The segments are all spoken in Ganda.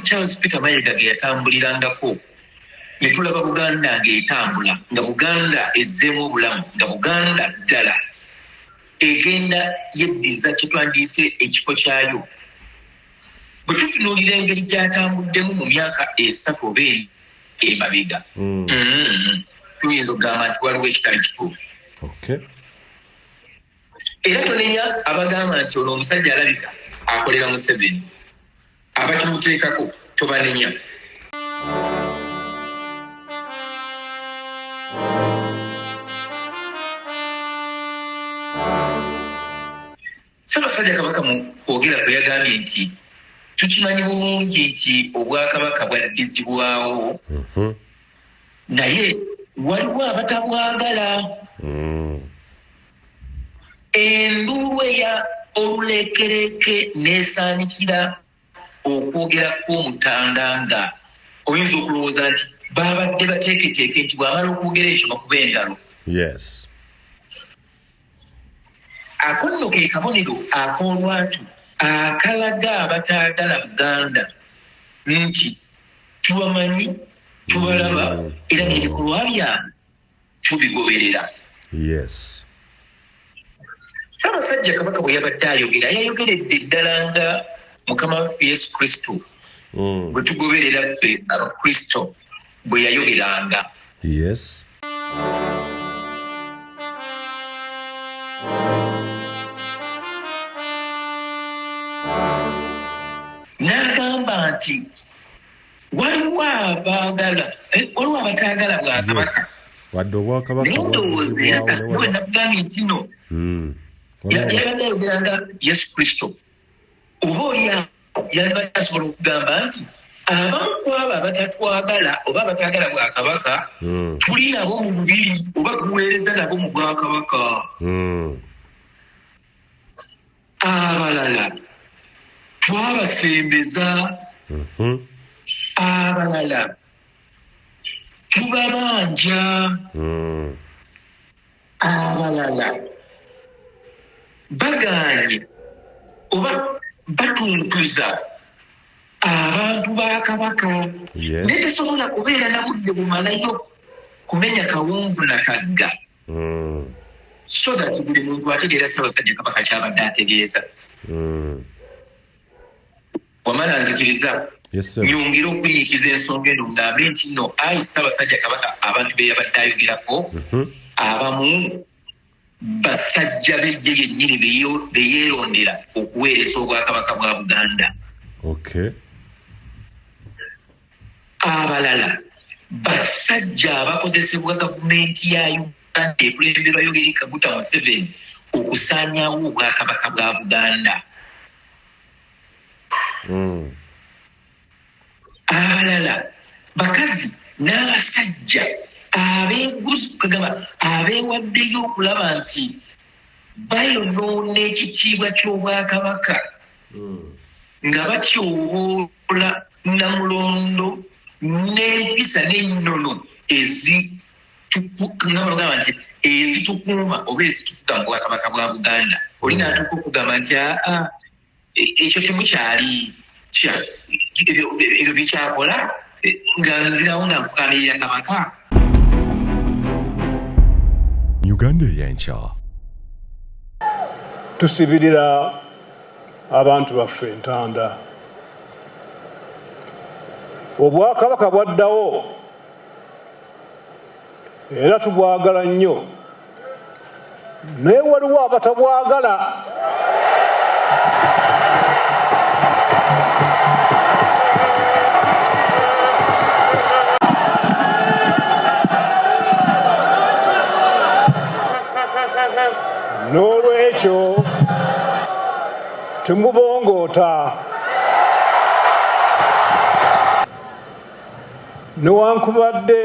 Charles Peter Mayiga ge yatambulirangako ne tulaba Buganda ng'etambula, nga Buganda ezzeemu obulamu, nga Buganda ddala egenda yeddiza kye twandiise ekifo kyayo. Bwe tutunuulira engeri gy'atambuddemu mu myaka 3 oba 4 emabega, tuyinza okugamba nti waliwo ekitali kituufu. Era tonenya abagamba nti ono omusajja alabika akolera Museveni, abakimuteekako tobanenya. Ssaabasajja Kabaka mu kwogera kwe yagambye nti tukimanyi bulungi nti obwakabaka bwaddizibwawo, naye waliwo abatabwagala. Enduulu eya oluleekereeke n'esaanikira okwogera kw'Omutanda, nga oyinza okulowooza nti babadde bateeketeeke nti bw'amala okwogera ekyo bakube engalo. Ako nno ke kabonero ak'olwatu akalaga abataagala Buganda nti tubamanyi, tubalaba, era n'ebikolwa byabwe tubigoberera. Ssaabasajja Kabaka bwe yabadde ayogera, yayogeredde ddala nga Mukama waffe Yesu Kristo bwe tugoberera ffe Abakristo bwe yayogeranga. N'agamba nti waliwo abaagala, waliwo abataagala bwakabaka. Wadde obwakabaka Naye ndowooza era bwaddizibwawo, bwe nakugambye nti no, yabadde ayogera nga Yesu Kristo, oba oli awo yalibadde asobola okugamba nti abamu ku abo abatatwagala oba abataagala bwakabaka, tuli nabo mu lubiri oba tuweereza nabo mu bwakabaka. Abalala twabasembeza, abalala tubabanja, abalala bagaanye oba batuntuza abantu ba Kabaka. Naye tesobola kubeera na budde bumalayo kumenya kawonvu na kagga, so that buli muntu ategeera Ssaabasajja Kabaka kyabadde ategeeza. Wamala nzikiriza nyongere okunyiikiza ensonga eno, ngambe nti nno ayi Ssaabasajja Kabaka abantu be yabadde ayogerako abamu basajja b'eggye yennyini be yeerondera okuweereza obwakabaka bwa Buganda. Abalala basajja abakozesebwa gavumenti ya Uganda ekulemberwa Yoweri Kaguta Museveni okusaanyaawo obwakabaka bwa Buganda. Abalala bakazi n'abasajja abeewaddeyo okulaba nti bayonoona ekitiibwa ky'obwakabaka nga batyoboola Namulondo n'empisa n'ennono nga bagamba nti ezitukuuma oba ezitufuga mu bwakabaka bwa Buganda. Oli n'atuuka okugamba nti aa, ekyo temukyali ebyo bikyakola, nga nzirawo nga nfukamirira Kabaka. Uganda ey'enkya. Tusibirira abantu baffe entanda. Obwakabaka bwaddawo era tubwagala nnyo, naye waliwo abatabwagala. N'olwekyo temubongoota. Newankubadde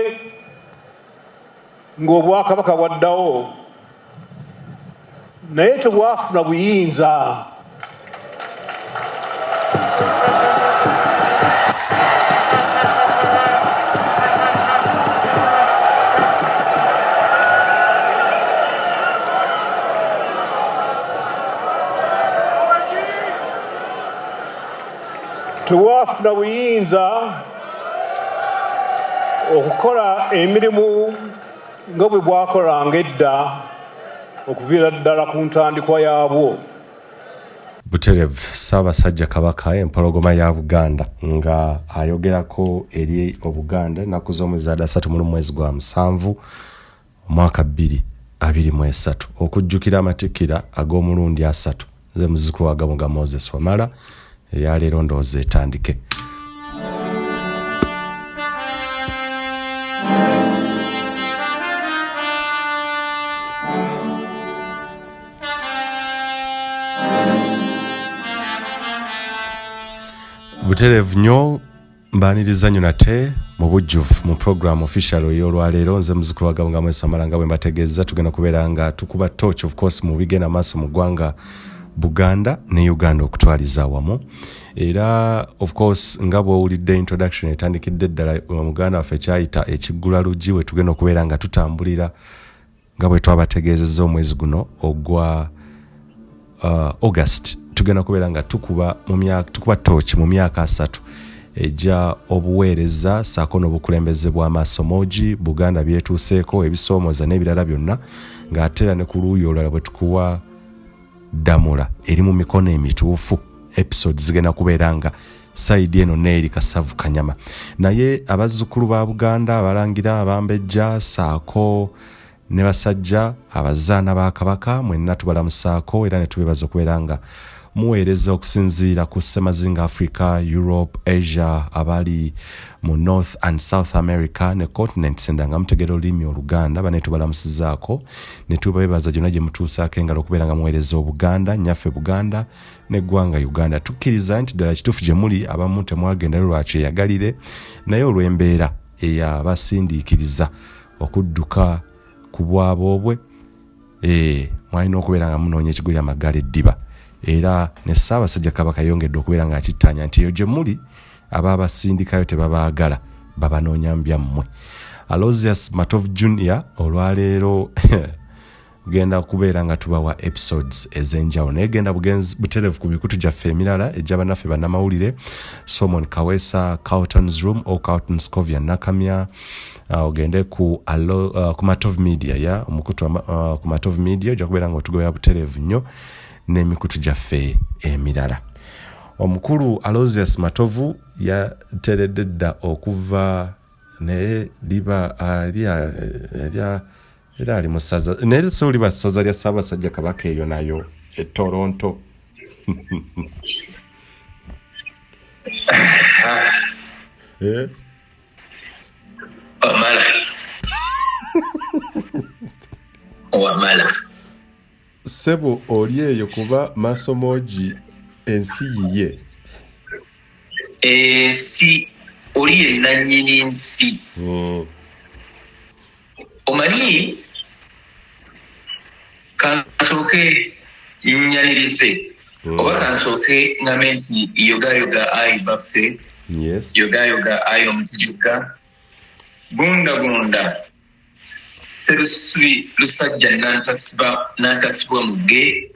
ng'obwakabaka bwaddawo, naye tebwafuna buyinza. Tewafuna buyinza okukola emirimu nga bwe bwakolanga edda okuviira ddala ku ntandikwa yaabwo. Buterevu Ssaabasajja Kabaka Empologoma ya Buganda nga ayogerako eri Obuganda ennaku z'omwezi ada 31 mwezi gwa musanvu omwaka 2023 okujjukira amatikkira ag'omulundi asatu. Nze muzzukulu wa Gamuga Moses Wamala, eyaleero ndowooza etandike. Butereevu nnyo mbaniriza nnyo nate mu bujjuvu mu program official ey'olwaleero. Nze muzukulu wa Gabunga Mwesomala, nga bwe mbategeeza tugenda kubeera nga tukuba torch of course mu bigenda maaso mu ggwanga Buganda ne Uganda okutwaliza awamu. Era of course nga bw'owulidde introduction etandikidde ddala muganda waffe kyayita ekiggula luggi we tugenda okubeera nga tutambulira nga bwe twabategeezezza omwezi guno ogwa August tugenda kubeera nga tukuba mu myaka, tukuba tooki mu myaka asatu egya obuweereza saako n'obukulembeze bw'amaaso moogi Buganda byetuuseeko ebisoomooza n'ebirala byonna, ng'ate era ne ku luuyi olulala bwe tukuwa Ddamula eri mu mikono emituufu. Episodes zigenda kubeera nga sayidi eno neeri kasavu kanyama. Naye abazzukulu ba Buganda, abalangira, abambejja saako ne basajja abazaana ba Kabaka, mwenna tubalamusaako era ne tubebaza okubeera nga muweereza okusinziira ku ssemazinga Africa, Europe, Asia, abali mu North and South America ne continents endala nga mutegeera olulimi Oluganda, bane tubalamusizaako ne tubebaza gyonna gye mutuusaako engalo okubeera nga muweereza Obuganda, nnyaffe Buganda n'eggwanga Uganda. Tukkiriza nti ddala kituufu gye muli abamu temwagendayo lwa kyeyagalire, naye olw'embeera eyabasindiikiriza okudduka ku bwaboobwe, mwalina okubeera nga munoonya ekigulira amagala eddiba. Era ne Ssaabasajja Kabaka yongedde okubeera ng'akittaanya nti eyo gye muli abaabasindikayo tebabaagala, babanoonya mbyammwe. Aloysius Matovu Junior olwaleero genda kubeera nga tubawa episodes ez'enjawulo, naye genda butereevu ku mikutu gyaffe emirala egy'abannaffe bannamawulire, Solomon Kaweesa, Carlton's Room o Carlton Scovia Nakamya, ogende ku ku Matovu Media, ya omukutu ku Matovu Media ojja kubeera nga otugobera butereevu nnyo n'emikutu gyaffe emirala. Omukulu Aloysius Matovu yateredde dda okuva naye liba era ali mu ssaza, naye so liba ssaza lya Ssaabasajja Kabaka eyo nayo e Toronto. Wamala. Wamala. Ssebo oli eyo kuba Maasomogi ensi yiye. Ensi oli ye nannyini nsi. Omanyi kansooke nyanirize oba kansooke ngambe nti yogayoga ayi baffe, yogayoga ayi omutijugga, gundagunda Sserusubi lusajja nantasibwa mugge,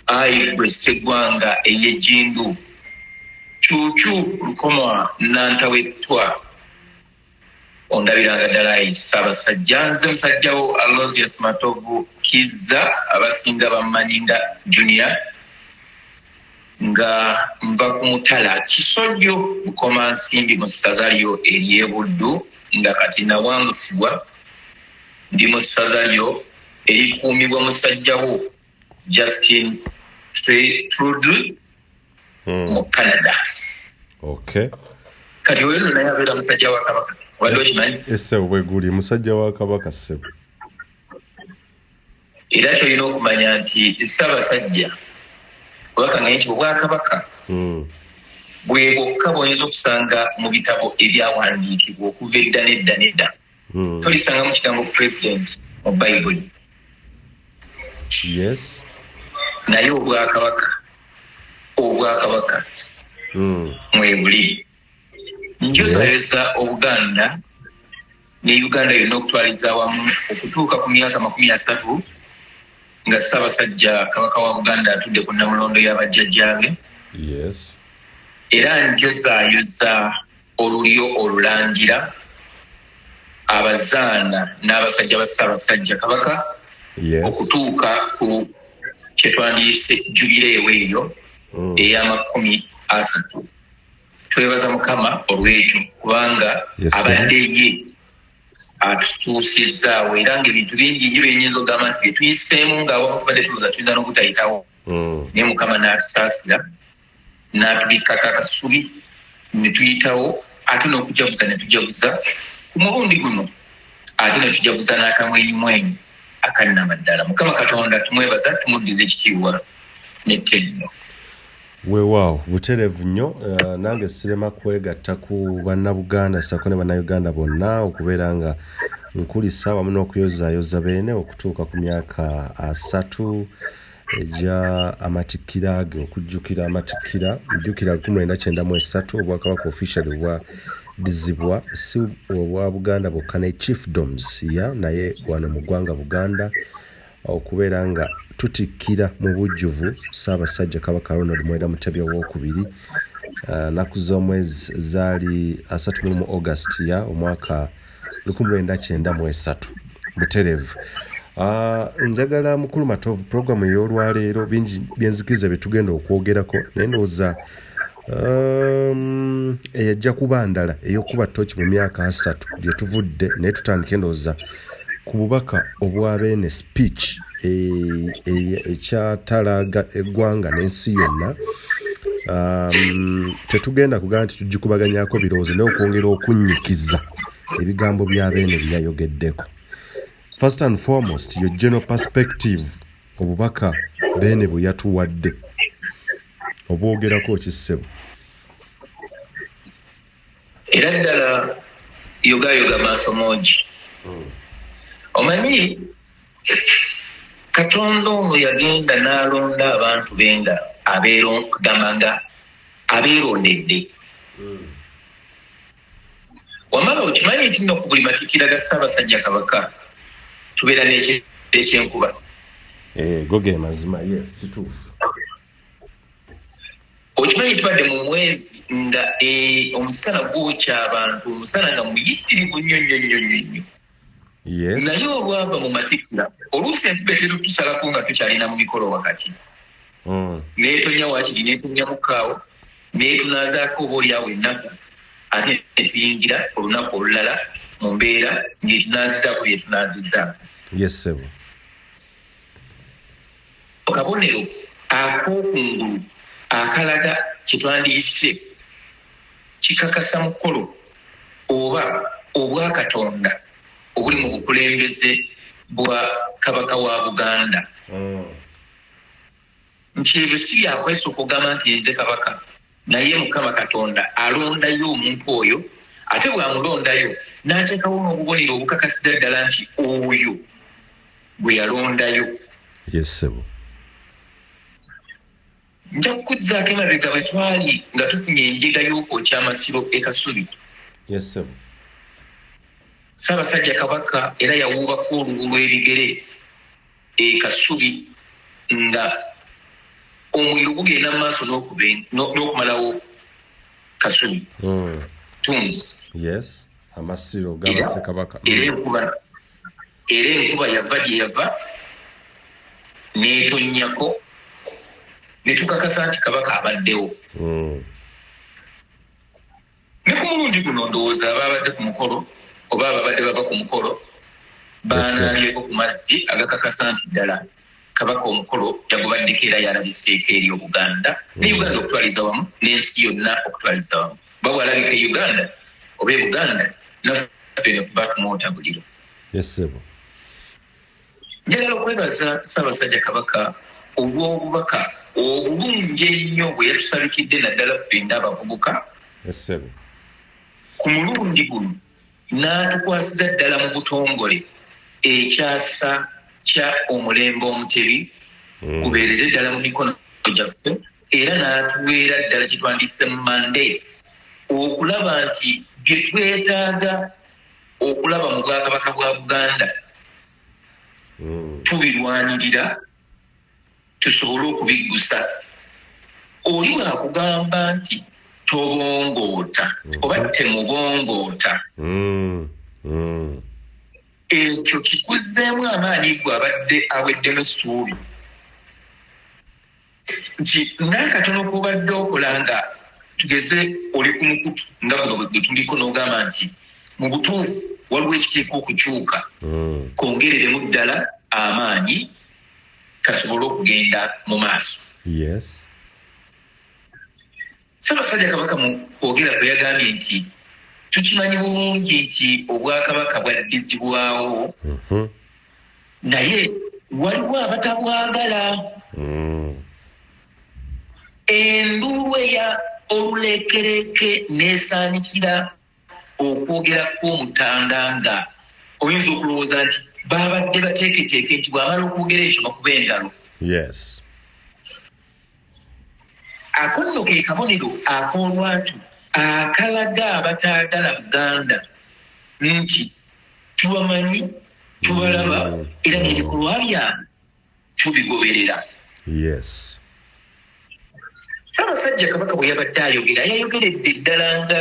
ayi gwe sseggwanga ey'ejjindu, Cuucu lukoma nantawettwa, ondabiranga ddala ayi Ssaabasajja. Nze musajjawo Aloysius Matovu Kizza, abasinga bammanyi nga Junior, nga nva ku mutala Kisojjo Bukomansimbi mu ssaza lyo ery'e Buddu, nga kati nawangusibwa ndi mu ssaza lyo erikuumibwa musajjawo Justin Trudeau mu Canada. Kati oyo nno naye abeera musajja wa Kabaka, obadde okimanyi? Ssebo bwe guli musajja wa Kabaka ssebo. Era kyolina okumanya nti Ssaabasajja Kabaka naye nti obwakabaka bwe bwokka bw'oyinza okusanga mu bitabo ebyawandiikibwa okuva edda n'edda n'edda. Tolisangamu kigambo president mu Bayibuli. Naye obwakabaka mwebuli. Njozayoza Obuganda ne Uganda yonna okutwaliza awamu okutuuka ku myaka 30 nga Ssaabasajja Kabaka wa Buganda atudde ku Nnamulondo y'abajjajjaabe. Era njozaayoza olulyo olulangira, abazaana n'abasajja ba Ssaabasajja Kabaka okutuuka ku kyetwandiyise jubireewo eyo ey'amakumi 30. Twebaza Mukama olw'ekyo, kubanga abadde ye atutuusizzaawo, era ng'ebintu bingi nnyo byenyinza okugamba nti byetuyiseemu ng'awamu tubadde tulowooza tuyinza n'obutayitawo, naye Mukama n'atusaasira n'atubikkako akasubi ne tuyitawo, ate n'okujaguza ne tujaguza ku mulundi guno, ate ne tujaguza n'akamwenyumwenyu akannamaddala. Mukama Katonda tumwebaza, tumuddiza ekitiibwa n'ettendo. Weewaawo, butereevu nnyo. Nange sirema kwegatta ku Bannabuganda ssaako ne Bannayuganda bonna okubeera nga nkulisa wamu n'okuyozaayoza Beene okutuuka ku myaka 30 egya amatikkira ge, okujjukira amatikkira. Jjukira 1993 obwakabaka officially bwadizibwa, si obwa Buganda bwokka ne chiefdoms ya, naye wano mu ggwanga Buganda okubeera nga tutikkira mu bujjuvu Ssaabasajja Kabaka Ronald Mwenda Mutebi Owokubiri. Naku z'omwezi zaali 31 August ya omwaka 1993 butereevu. Njagala Mukulu Matovu, programu ey'olwaleero bingi byenzikiriza bye tugenda okwogerako, naye ndowooza eyajja kuba ndala ey'okuba toki mu myaka 30 gye tuvudde, naye tutandike ndowooza ku bubaka obwa Beene speech ekyatalaaga eggwanga n'ensi yonna. Tetugenda kugamba nti tugikubaganyako birowoozo, naye okwongera okunnyikiza ebigambo bya Beene bye yayogeddeko. First and foremost, your general perspective, obubaka Beene bwe yatuwadde obwogerako ki, ssebo? Era ddala yogayoga maaso moogi. Omanyi Katonda ono yagenda n'alonda abantu be nga kugamba nga abeerondedde. Wamala okimanyi nti nno ku buli matikkira ga Ssaabasajja Kabaka tubeera n'ekiro ekyenkuba? Eh, go ge mazima, yes, kituufu. Okimanyi tubadde mu mwezi nga omusana gwokya abantu, omusana nga muyitirivu nnyo nnyo nnyo nnyo nnyo? Naye olwava mu matikkira, oluusi enkuba etera otusalako nga tukyalina mu mikolo wakati, neetonya waakiri neetonyamukaawo, neetunaazaako oba oliawo ennaku, ate netuyingira olunaku olulala mu mbeera ng'etunaazizaako byetunaazizaako. Yes, ssebo. Kabonero ak'okungulu akalaga kyetwandiyise kikakasa mukolo oba obwakatonda obuli mu bukulembeze bwa Kabaka wa Buganda, nti ebyo si byakwesooka ogamba nti nze kabaka, naye Mukama Katonda alondayo omuntu oyo, ate bw'amulondayo n'ateekawo n'obubonero obukakasiza ddala nti oyo gwe yalondayo. Yes, ssebo. Nja kukuzzaako emabega bwe twali nga tufunye enjega y'okwokya amasiro e Kasubi. Yes, ssebo. Ssaabasajja Kabaka era yawuubako olubu lw'ebigere e Kasubi nga omuliro gugenda mu maaso n'okumalawo Kasubi Tombs. Yes, amasiro g'abassekabaka. Era enkuba yava gye yava n'etonnyako ne tukakasa nti Kabaka abaddewo. Ne ku mulundi guno ndowooza ababadde ku mukolo oba ababadde bava ku mukolo baanaabyeko ku mazzi agakakasa nti ddala Kabaka omukolo yagubaddeko era yalabiseeko eri Obuganda ne Uganda okutwaliza wamu n'ensi yonna okutwaliza wamu. Ba bw'alabika e Uganda oba e Buganda, naffe eno tuba tumwota buliro. Yes, ssebo. Njagala okwebaza Ssaabasajja Kabaka olw'obubaka obulungi ennyo bwe yatusabikidde, naddala ffe ng'abavubuka. Yes, ssebo. Ku mulundi guno n'atukwasiza ddala mu butongole ekyasa kya omulembe Omutebi gubeerere ddala mu mikono gyaffe, era n'atuweera ddala kye twandiyise mandate okulaba nti bye twetaaga okulaba mu bwakabaka bwa Buganda tubirwanirira tusobole okubiggusa. Oli bw'akugamba nti Tobongoota oba temubongoota. Ekyo kikuzzeemu amaanyi ggwe abadde aweddemu essuubi nti n'akatono k'obadde okola nga tugeze oli ku mukutu nga guno gwe tuliko n'ogamba nti mu butuufu waliwo ekiteekwa okukyuka, kongereremu ddala amaanyi kasobole okugenda mu maaso. Ssaabasajja Kabaka mu kwogera kwe yagambye nti tukimanyi bulungi nti Obwakabaka bwaddizibwawo naye waliwo abatabwagala. Enduulu eya oluleekereeke n'esaanikira okwogera kw'Omutanda nga oyinza okulowooza nti baabadde bateeketeeke nti bw'amala okwogera ekyo bakube engalo. Ako nno ke kabonero ak'olwatu akalaga abataagala Buganda nti tubamanyi, tubalaba era n'ebikolwa byabwe tubigoberera. Ssaabasajja Kabaka bwe yabadde ayogera yayogeredde ddala nga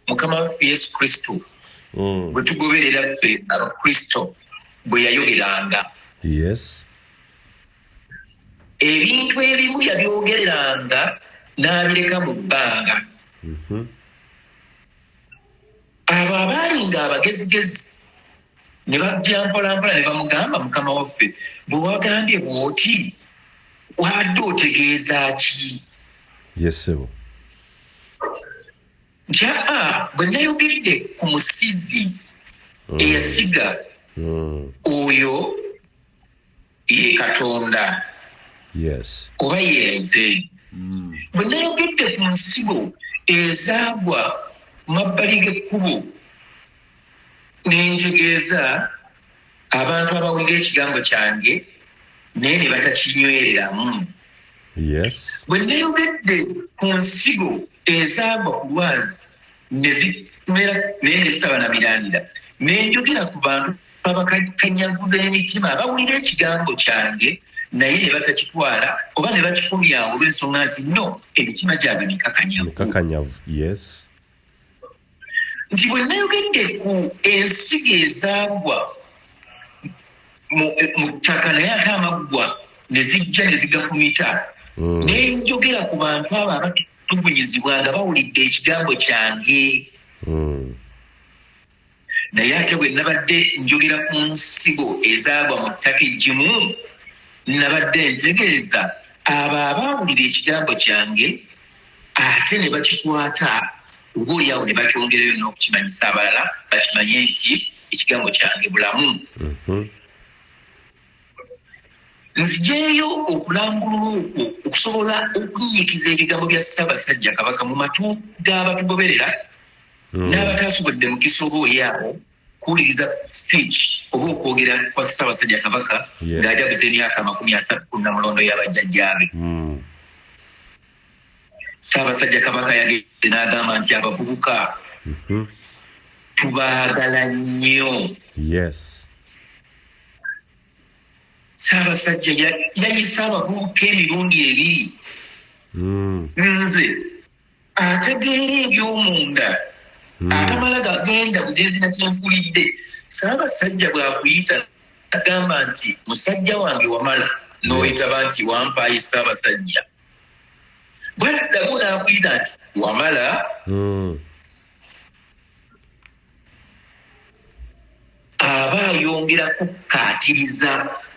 Mukama waffe Yesu Kristo bwe tugoberera ffe Abakristo bwe yayogeranga. Ebintu ebimu yabyogereranga n'abireka mu bbanga. Abo abaalinga abagezigezi ne bajja mpolampola ne bamugamba, Mukama waffe, bwe wagambye bw'oti, wabadde otegeeza ki? Yes, ssebo. Nti aa, bwe nayogedde ku musizi eyasiga, oyo ye Katonda. Oba ye nze. Bwe nayogedde ku nsigo ezaagwa ku mabbali g'ekkubo, ne ntegeeza abantu abawulira ekigambo kyange naye ne batakinywereramu. Bwe nayogedde ku nsigo ezaagwa ku lwazi ne zimera naye ne zitaba na mirandira, ne njogera ku bantu abakakanyavu b'emitima abawulira ekigambo kyange naye ne batakitwala oba ne bakikomyawo olw'ensonga nti no emitima gyabwe mikakanyavu. Mikakanyavu, yes. Nti bwe nayogedde ku ensigo ezaagwa mu ttaka naye ate amaggwa ne zijja ne zigafumita, ne njogera ku bantu abo abatugunyizibwa nga bawulidde ekigambo kyange. Naye ate bwe nabadde njogera ku nsigo ezaagwa mu ttaka eggimu, nabadde ntegeeza abo abaawulira ekigambo kyange ate ne bakikwata, oba oli awo ne bakyongerayo n'okukimanyisa abalala bakimanye nti ekigambo kyange bulamu. Nzijeeyo okulambulula okwo okusobola okunnyikiza ebigambo bya Ssaabasajja Kabaka mu matu g'abatugoberera n'abataasobodde mukisa oba oli awo kuwuliriza speech oba okwogera kwa Ssaabasajja Kabaka ng'ajaguza emyaka 30 ku Nnamulondo y'abajjajjaabe. Ssaabasajja Kabaka yageze n'agamba nti abavubuka tubaagala nnyo. Ssaabasajja yayise abavubuka emirundi ebiri. Nze ategeera eby'omunda, atamala gagenda bugenzi na kyenkulidde. Ssaabasajja bw'akuyita agamba nti musajja wange Wamala, n'oyitaba nti wampaayi Ssaabasajja. Bw'addamu n'akuyita nti Wamala, aba ayongera kukkaatiriza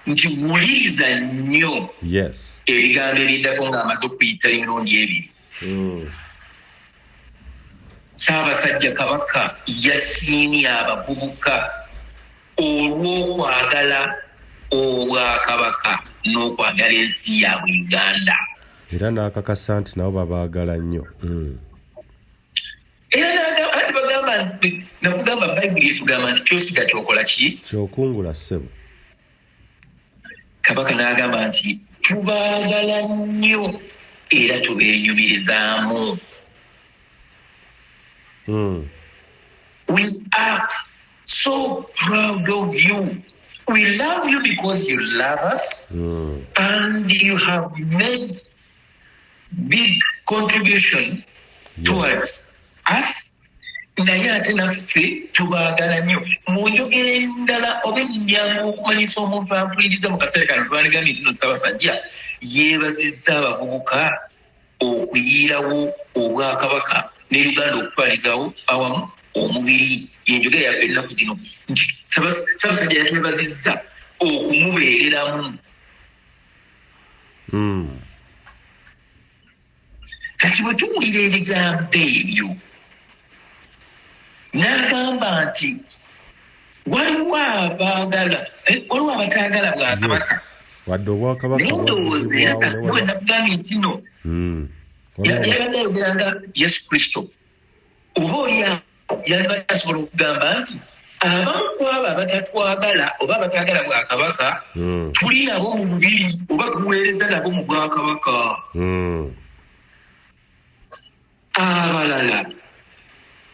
nti wuliriza nnyo ebigambo ebiddako ng'amaze okuyita emirundi ebiri. Ssaabasajja Kabaka yasiimye abavubuka olw'okwagala Obwakabaka n'okwagala ensi yaabwe Uganda. Era n'akakasa nti nabo babaagala nnyo. Era n'agamba nti bagamba nti nakugamba Bayibuli etugamba nti ky'osiga ky'okola ki? Ky'okungula ssebo. Kabaka n'agamba nti tubaagala nnyo era tubeenyumirizaamu. We are so proud of you. We love you because you love us and you have made big contribution. Towards us, naye ate naffe tubaagala nnyo. Mu njogera endala oba ennyangu okumanyisa omuntu ampuliriza mu kaseera kano, twandigambye nti no Ssaabasajja yeebazizza abavubuka okuyiirawo Obwakabaka ne Uganda okutwalizawo awamu omubiri. Yenjogera yaffe ennaku zino nti Ssaabasajja yatwebazizza okumubeereramu. Kati bwe tuwulira ebigambo ebyo, n'agamba nti waliwo abaagala, waliwo abataagala bwakabaka. Wadde obwakabaka Naye ndowooza era bwe nakugambye nti no yabadde ayogera nga Yesu Kristo, oba oli yandibadde asobola okugamba nti abamu ku abo abatatwagala oba abataagala bwakabaka tuli nabo mu lubiri oba tuweereza nabo mu bwakabaka. Abalala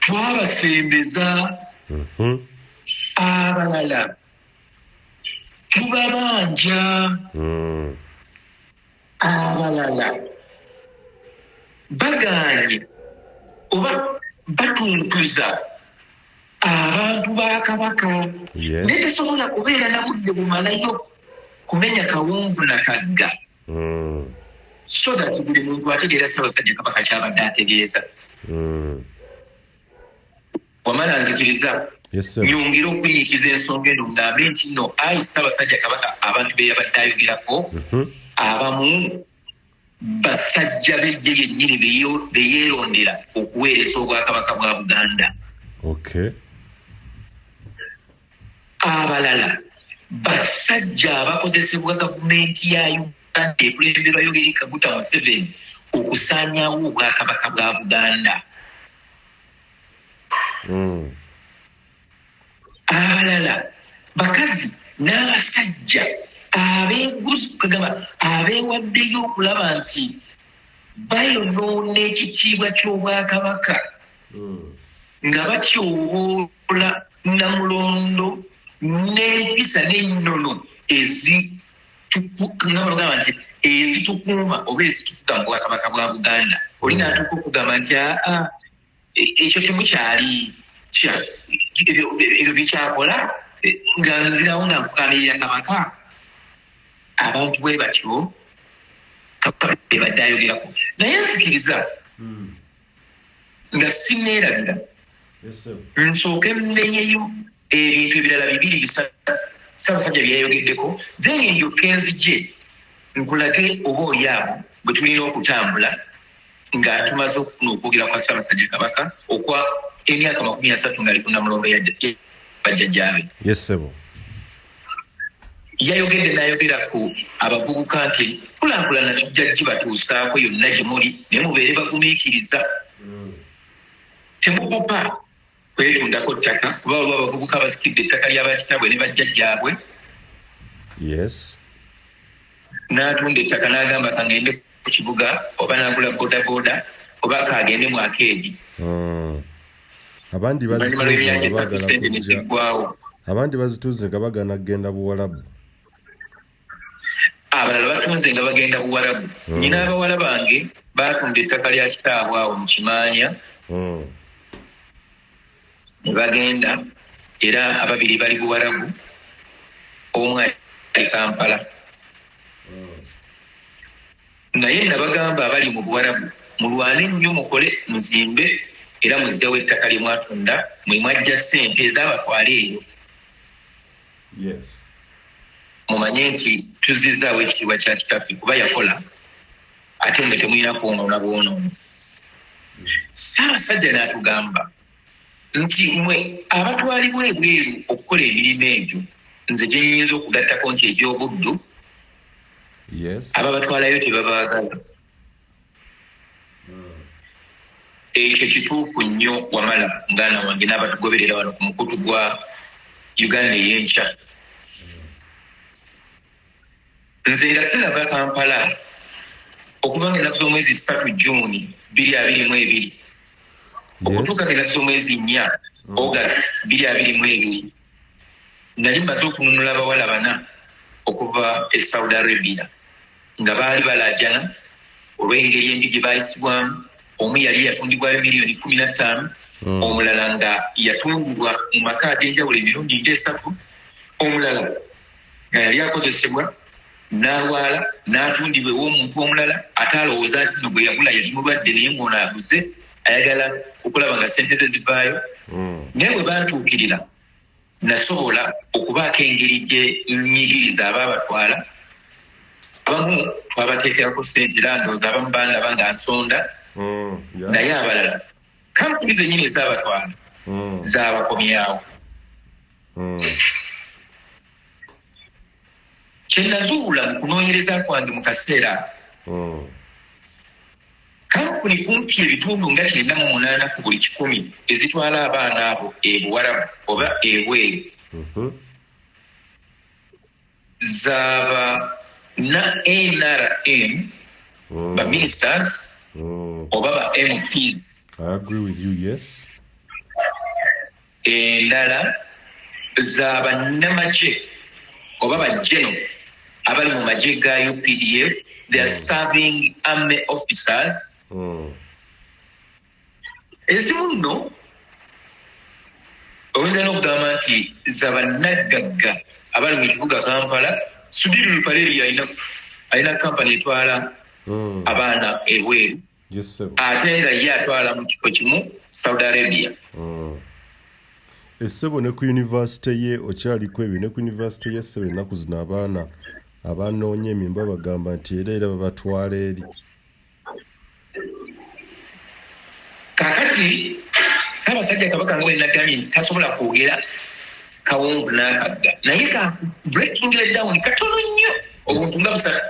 twabasembeza, abalala tubabanja, abalala bagaanye oba batuntuza abantu ba Kabaka. Naye tesobola kubeera na budde bumalayo kumenya kawonvu na kagga so that buli muntu ategeera Ssaabasajja Kabaka kyabadde ategeeza. Wamala nzikiriza nyongere okunyikiza ensonga eno, ngambe nti nno ayi Ssaabasajja Kabaka abantu be yabadde ayogerako, abamu basajja be ye yennyini be yeerondera okuweereza Obwakabaka bwa Buganda. Abalala basajja abakozesebwa gavumenti ya Uganda ekulemberwa Yoweri Kaguta Museveni okusaanyaawo Obwakabaka bwa Buganda. Abalala bakazi n'abasajja abeegamba abeewaddeyo okulaba nti bayonoona ekitiibwa ky'Obwakabaka nga batyoboola Namulondo n'empisa n'ennono nga bagamba nti ezitukuuma oba ezitufuga mu Bwakabaka bwa Buganda. Oli n'atuuka okugamba nti aa, ekyo temukyali, ebyo bikyakola nga nzirawo nga nfukamirira Kabaka. Abantu bwe batyo bebadde ayogerako. Naye nzikiriza nga sineerabira, nsooke mmenyeyo ebintu ebirala bibiri bisatu Ssaabasajja byeyayogeddeko, then ndyoke nzije nkulage oba oli awo bwe tulina okutambula nga tumaze okufuna okwogera kwa Ssaabasajja Kabaka okwa emyaka 30 ng'ali ku Namulondo ya bajjajjaabe. Yesebo. Yayogedde n'ayogera ku abavubuka nti kulaakulana tujja gibatuusaako yonna gye muli, naye mubeere bagumiikiriza, temupapa kwetundako ttaka, kuba waliwo abavubuka abasikidde ettaka ly'abakitabwe ne bajjajjaabwe. N'atunda ettaka n'agamba kangende ku kibuga, oba n'agula bodaboda, oba kagende mu akeedi. Abandi Oluvannyuma lw'emyaka bazitunze nga 3 baagala ssente ne kujja ziggwawo. Abandi bazitunze nga bagana kugenda Buwalabu. Abalala batunze nga bagenda Buwalabu. Nyina abawala bange baatunda ettaka lya kitaabwe awo mu Kimaanya ne bagenda, era ababiri bali Buwalabu, omu ali Kampala. Naye nabagamba abali mu Buwarabu, mulwane nnyo, mukole, muzimbe era muzzeewo ettaka lye mwatunda mwe mwajja ssente ezaabatwala eyo. Mumanye nti tuzzizzaawo ekitiibwa kya kitaffe, kuba yakola, ate mwe temulina kwonoona bwonoonyi. Ssaabasajja n'atugamba nti mwe abatwalibwa ebweru okukola emirimu egyo, nze gye nnyinza okugattako nti egy'obuddu, ababatwalayo tebabaagala. Ekyo kituufu nnyo. Wamala muganda wange n'abatugoberera wano ku mukutu gwa Uganda Ey'enkya, nze nga sinava Kampala okuva nga ennaku z'omwezi 3 Juuni 2022 okutuuka nga ennaku z'omwezi 4 August 2022, nali mmaze okununula abawala bana okuva e Saudi Arabia nga baali balaajana olw'engeri embi gye baayisibwamu. Omu yali yatundibwayo miliyoni 15, omulala nga yatundibwa mu maka ag'enjawulo emirundi ng'esatu, omulala nga yali akozesebwa n'alwala n'atundibwa ew'omuntu omulala, ate alowooza nti no gwe yagula yali mulwadde, naye ng'ono aguze ayagala okulaba nga ssente ze zivaayo. Naye bwe bantuukirira, nasobola okubaako engeri gye nnyigiriza abaabatwala. Abamu twabateekerako ssente, era ndowooza abamu bandaba nga nsonda, naye abalala kampuni zennyini ezaabatwala zaabakomyawo. Kye nazuula mu kunoonyereza kwange mu kaseera ako, kampuni kumpi ebitundu nga 98 ku buli kikumi ezitwala abaana abo e Buwarabu oba ebweru zaba na NRM, ba ministers oba ba MPs. I agree with you, yes. Endala za bannamagye oba ba general abali mu magye ga UPDF, they are serving army officers. Ezimu nno oyinza n'okugamba nti za bannaggagga abali mu kibuga Kampala. Sudhir Ruparelia alina kampani etwala abaana ebweru, Yes, sir. ate nga ye atwala mu kifo kimu, Saudi Arabia. Essebo, ne ku yunivasite ye, okyaliko ebyo, ne ku yunivasite ye, ssebo, ennaku zino abaana abanoonya emirimu babagamba nti era babatwala eri. Kakati Ssaabasajja Kabaka, nga bwe nagambye nti tasobola kwogera kawonvu n'akagga, naye ka breaking it down katono nnyo, obuntu nga busatu.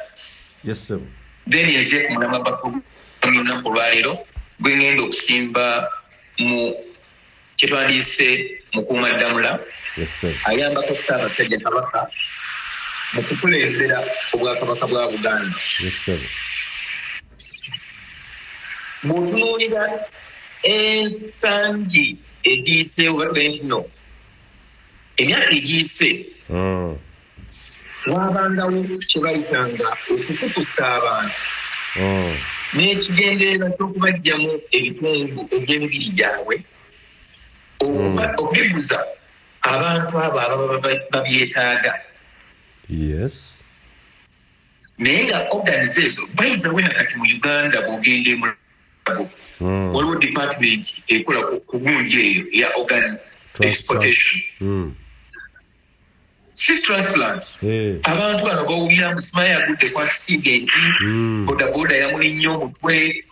Yes, ssebo. Then nze ku mulamwa gwa program olunaku olwaleero gwe ngenda okusimba mu kyetwandiise Mukuumaddamula Yes, ssebo. ayambako Ssaabasajja Kabaka mu kukulembera Obwakabaka bwa Buganda. Yes, ssebo. Bw'otunuulira ensangi eziyiseewo, batugambye nti no emyaka egiyise wabangawo kye bayitanga okukukusa abantu n'ekigendererwa ky'okubajjamu ebitundu eby'emibiri gyabwe okubiguza abantu abo ababa babyetaaga. Naye nga organs ezo, by the way, nakati mu Uganda bw'ogenda emulago, waliwo department ekola ku gundi eyo eya organ exportation, si transplant. Abantu bano bawulira mbu simanyi agudde ku accident, bodaboda yamulinnya omutwe,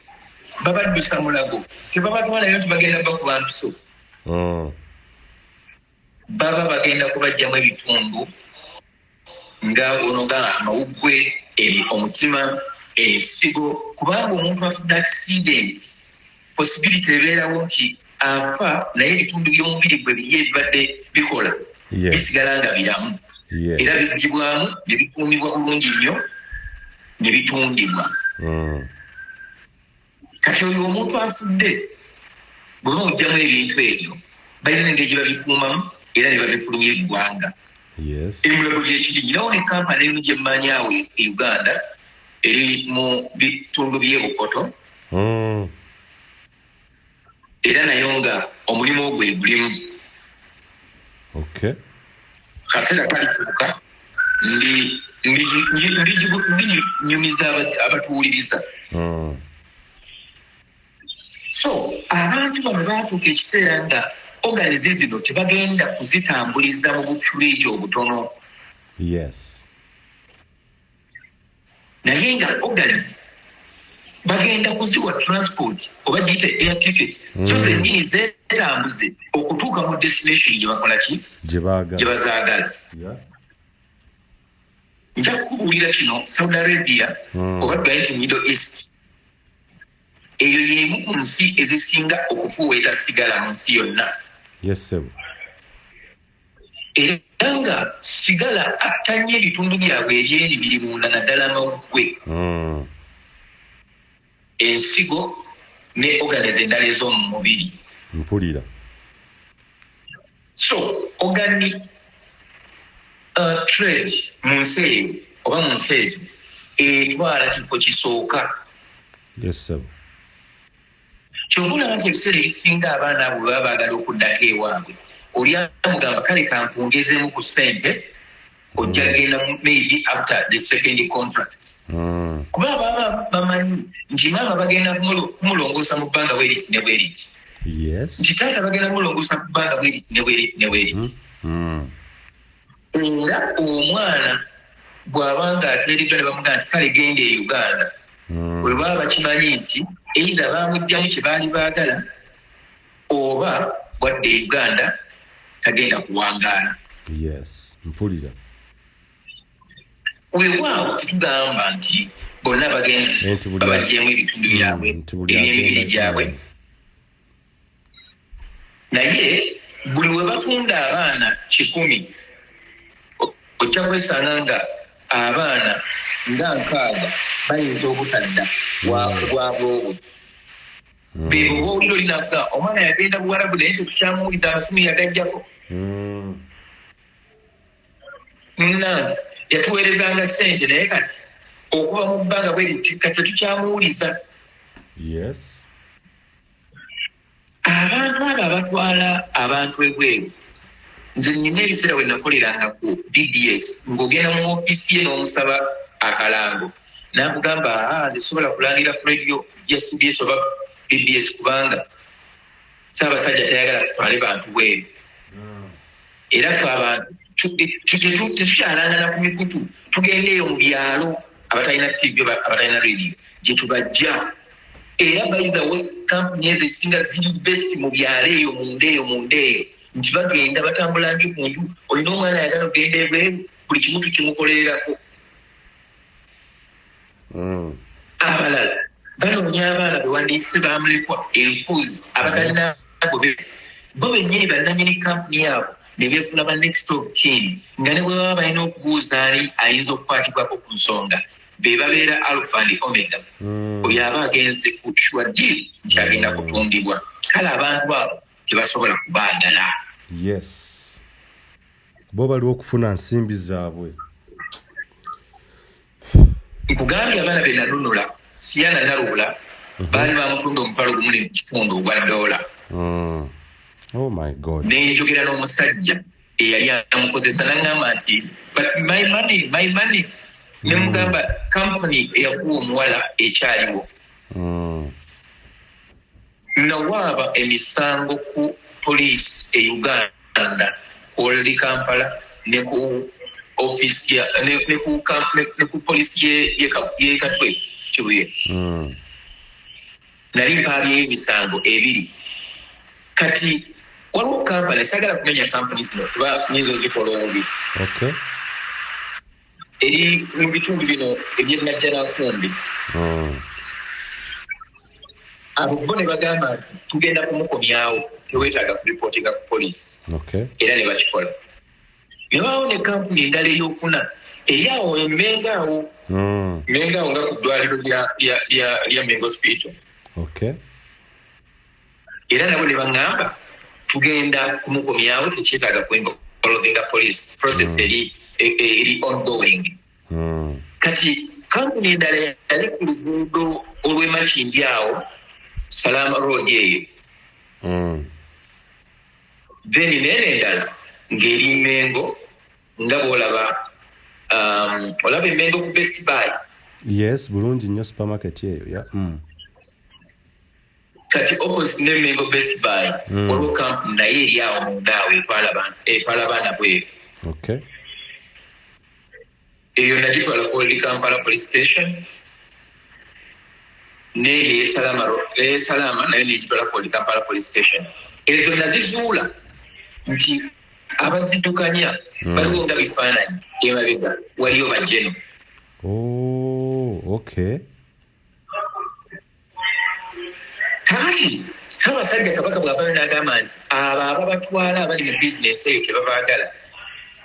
babaddusa Mulago, tebabatwalayo nti bagenda bakuba mpiso, baba bagenda kubajjamu ebitundu nga ono nga amawuggwe, omutima, ensigo, kubanga omuntu afudde accident, possibility ebeerawo nti afa naye ebitundu by'omubiri gwe biri ebibadde bikola bisigala nga biramu, era bigibwamu ne bikuumibwa bulungi nnyo ne bitundibwa. Kati oyo omuntu afudde bwe bamugjamu ebintu ebyo, balina engeri gye babikuumamu era ne babifulumya eggwanga. Emulago gyekiri. Nyinawo ne kampani emu gye mmanyi awo e Uganda, eri mu bitundu by'e Bukoto, era nayo nga omulimu ogwo egulimu. Kaseera kalituuka ndinyumiza abatuwuliriza. So abantu bano baatuuka ekiseera nga organs zino tebagenda kuzitambuliza mu bufuriji obutono, naye nga organs bagenda kuziwa transport oba giyite air ticket, so zennyini zeetambuze okutuuka mu destination gye bakola ki, gye baagala, gye bazaagala. Nja kukubuulira kino, Saudi Arabia, oba tugaye nti Middle East, eyo y'emu ku nsi ezisinga okufuuweeta sigala mu nsi yonna. Yes, ssebo. Era nga sigala atta nnyo ebitundu byabwe ebyemibiri munda, naddala amawuggwe, ensigo ne organs endala ez'omu mubiri. Mpulira. So organ trade mu nsi eyo oba mu nsi ezo etwala kifo kisooka. Yes, ssebo. Kyova olaba nti ebiseera ebisinga abaana abo bwe baba baagala okuddako ewaabwe, oli amugamba kale kankwongezeemu ku ssente ojja kugenda maybe after the second contract. Kuba baba bamanyi nti maama bagenda kumulongoosa mu bbanga bweriti ne bweriti. Nti taata bagenda kumulongoosa mu bbanga bweriti ne bweriti ne bweriti. Era omwana bw'aba nga ateereddwa ne bamugamba nti kale genda e Uganda, bwe baba bakimanyi nti either baamuggyamu kye baali baagala oba bwadda e Uganda tagenda kuwangaala. Yes, mpulira. Weewaawo tetugamba nti bonna bagenzi babaggyemu ebitundu byabwe eby'emibiri gyabwe. Naye buli we batunda abaana 100 ojja kwesanga nga abaana nga 60 bayinza obutadda bwabwobwe. Bebo bowulira oli nakuga omwana yagenda Buwarabu naye tetukyamuwuliza, amasimu yagajjako. Munnange yatuweerezanga ssente naye kati okuva mu bbanga bweriti kati tetukyamuwuliza. Abantu abo abatwala abantu ebweru, nze nnina ebiseera we nakoleranga ku BBS ng'ogenda mu ofiisi ye n'omusaba akalango n'akugamba, aa nze sobola kulangira ku radio ya CBS oba BBS kubanga Ssaabasajja tayagala tutwale bantu bweru. Era ffe abantu tetukyalangana ku mikutu, tugenda eyo mu byalo abatalina TV oba abatalina radio gye tubajja. Era by the way, kampuni ezo ezisinga ziri best mu byalo eyo munda eyo munda eyo, nti bagenda batambula nju ku nju, olina omwana ayagala okugenda ebweru, buli kimu tukimukolererako. Abalala banoonya abaana bewandiise bamulekwa enfuuzi abatalina gobe, bo bennyini bannannyini kampuni abo ne beefuula ba next of kin, nga ne bwe baba balina okubuuza ani ayinza okukwatibwako ku nsonga, be babeera alpha and omega. Oyo aba agenze ku sure deal nti agenda kutundibwa. Kale abantu abo tebasobola kubaagala. Yes, bo baliwo okufuna nsimbi zaabwe. Nkugambye abaana be nanunula, Siyana Nalubula, baali bamutunda 10,000 ogwa ddoola. Oh my God. Ne njogera n'omusajja eyali amukozesa n'aŋŋamba nti but my money, my money. Ne mugamba kampuni eyakuwa omuwala ekyaliwo. Nawaaba emisango ku poliisi e Uganda, ku Old Kampala ne ku ofiisi ya ne ku poliisi ye Katwe Kibuye. Nali mpaabyeyo emisango ebiri. Kati waliwo kampani, saagala kumenya kampuni zino kuba nyinza ozikola obubi. Eri mu bitundu bino eby'e Najjanankumbi. Abo bo ne bagamba nti tugenda kumukomyawo, teweetaaga kuripootinga ku poliisi. Era ne bakikola. Ne waawo ne kampuni endala ey'okuna eri awo e Mmengo awo. Mmengo awo nga ku ddwaliro lya Mengo Hospital. Era nabo ne baŋŋamba tugenda kumukomyawo, tekyetaaga kuinvolvinga police, process eri ongoing. Kati kampuni endala yali ku luguudo olw'e Makindye awo, Salama Road eyo. Then neeno endala ng'eri Mmengo, nga bw'olaba olaba Emmengo ku Best Buy. Yes, bulungi nnyo, supermarket eyo ya. Kati opposite ne Mengo Best Buy waliwo kampuni naye eri awo munda awo etwala abaana bweru. Eyo nagitwala ku Old Kampala Police Station, n'eyo eyesalama nayo negitwala ku Old Kampala Police Station. Ezo nazizuula nti abaziddukanya baliwo nga bifaananyi emabega waliyo bajeno. Oh, okay. Kakati Ssaabasajja Kabaka bw'avaayo n'agamba nti abo ababatwala abali mu bizinesi eyo tebabaagala,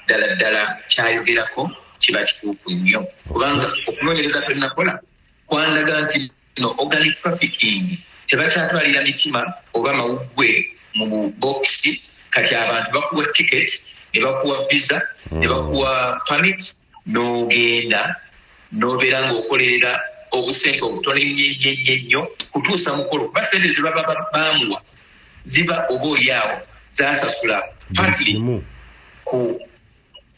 ddala ddala kyayogerako kiba kituufu nnyo, kubanga okunoonyereza kwe nakola kwandaga nti no organic trafficking tebakyatwalira mitima oba mawuggwe mu bubokisi. Kati abantu bakuwa ticket ne bakuwa visa ne bakuwa permit n'ogenda n'obeera ng'okolerera. obusente obutono ennyo ennyo ennyo ennyo kutuusa mukolo, kuba sente ze baba baamuwa ziba oba oli awo zasasula partly ku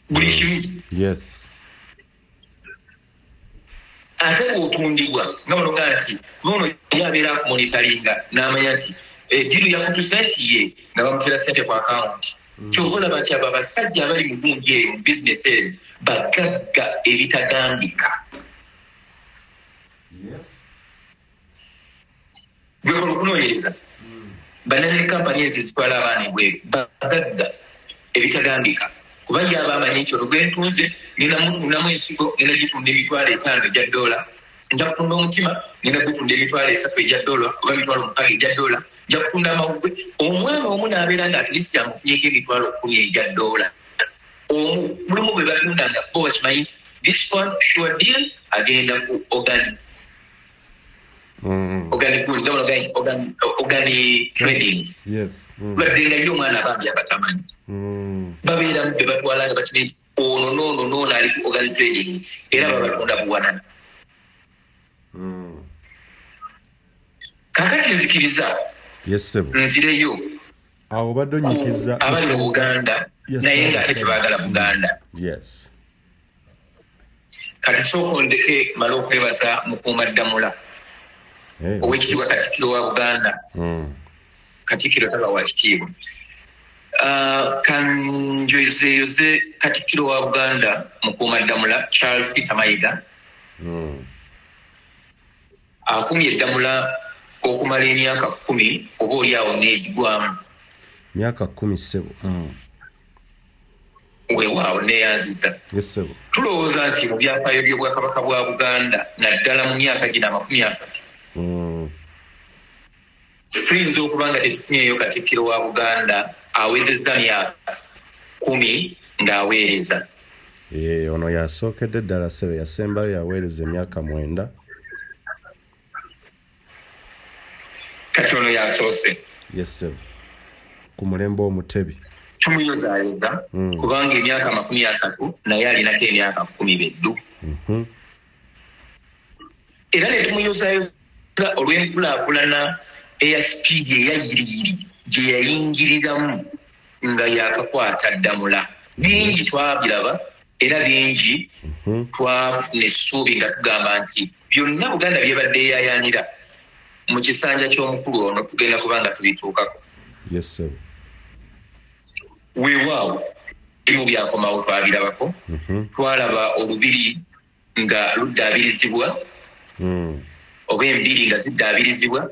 buli kimu. Ate bw'otundibwa nga bano nga nti ono ye abeera akumonitaringa n'amanya nti eddiru eh, yakutuse nti ye nga bamutera sente ku akawunti. Kyova olaba nti abo abasajja abali mu gundi eyo mu bizinesi eyo bagagga ebitagambika. Gwekola okunoonyereza hmm. Bananyini kampani ezo ezitwala abaana ebweru bagagga ebitagambika, kuba ye aba amanyi nti ono gwentunze ngenda mutundamu ensigo, ngenda gitunda 50,000 egya dola, nja kutunda omutima, ngenda gutunda 300,000 egya dola oba 60,000 egya dola, nja kutunda amawugwe. Omwana omu n'abeera nga atleast amufunyeko 10,000 egya dola omu. Mulimu bwe batunda nga bo bakimanyi nti this one sure deal agenda ku organ Organ good, nga bano organ trading. Wadde nga ye omwana bambi abatamanyi babeeramu be batwala nga bakimanyi nti ono noono noono ali ku organ trading, era babatunda buwanana. Kakati nzikiriza nzireyo awo obadde onyikiza abali mu Buganda naye nga ate tebaagala Buganda. Kati sooka ondeke male okwebaza Mukuuma Ddamula, Owekitiibwa Katikkiro wa Buganda. Katikkiro taba wa kitiibwa. Ah, kanjozeeyoze Katikkiro wa Buganda Mukuuma Ddamula Charles Peter Mayiga. Akumye Ddamula okumala emyaka 10 oba oli awo n'egigwamu. Myaka 10, ssebo. Weewaawo, neeyanziza. Tulowooza nti mu byafaayo by'Obwakabaka bwa Buganda, naddala mu myaka gino 30, tuyinza okuba nga tetufunyeeyo Katikkiro wa Buganda awezezza myaka 10 ng'aweereza. Eh, ono yasookedde ddala, ssebo. Yasembayo yaweereza emyaka 9. Kati ono yasoose. Yes, ssebo, ku mulembe Omutebi. Tumuyozaayoza kubanga emyaka 30 naye alinako emyaka 10 beddu. Era ne tumuyozaayoza olw'enkulaakulana eya sipiidi eya yiriyiri gye yayingiriramu nga yakakwata Ddamula. Bingi twabiraba era bingi twafuna essuubi nga tugamba nti byonna Buganda byebadde eyayaanira mu kisanja ky'omukulu ono tugenda kuba nga tubituukako. Weewaawo ebimu byakomawo, twabirabako. Twalaba olubiri nga luddaabirizibwa oba embiri nga ziddaabirizibwa.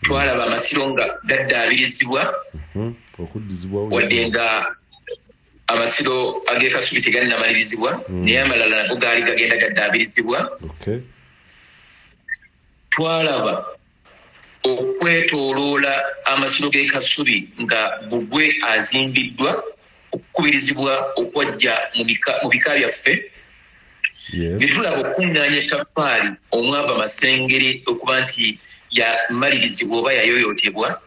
Twalaba amasiro nga gaddaabirizibwa. Okuddizibwawo. Wadde nga amasiro ag'e Kasubi tegannamalirizibwa, naye amalala nago gaali gagenda gaddaabirizibwa. Twalaba okwetooloola amasiro g'e Kasubi nga bbugwe azimbiddwa, okukubirizibwa okwajja mu bika byaffe. Ne tulaba okukuŋŋaanya ettaffaali omwava Masengere okuba nti yamalirizibwa oba yayoyootebwa.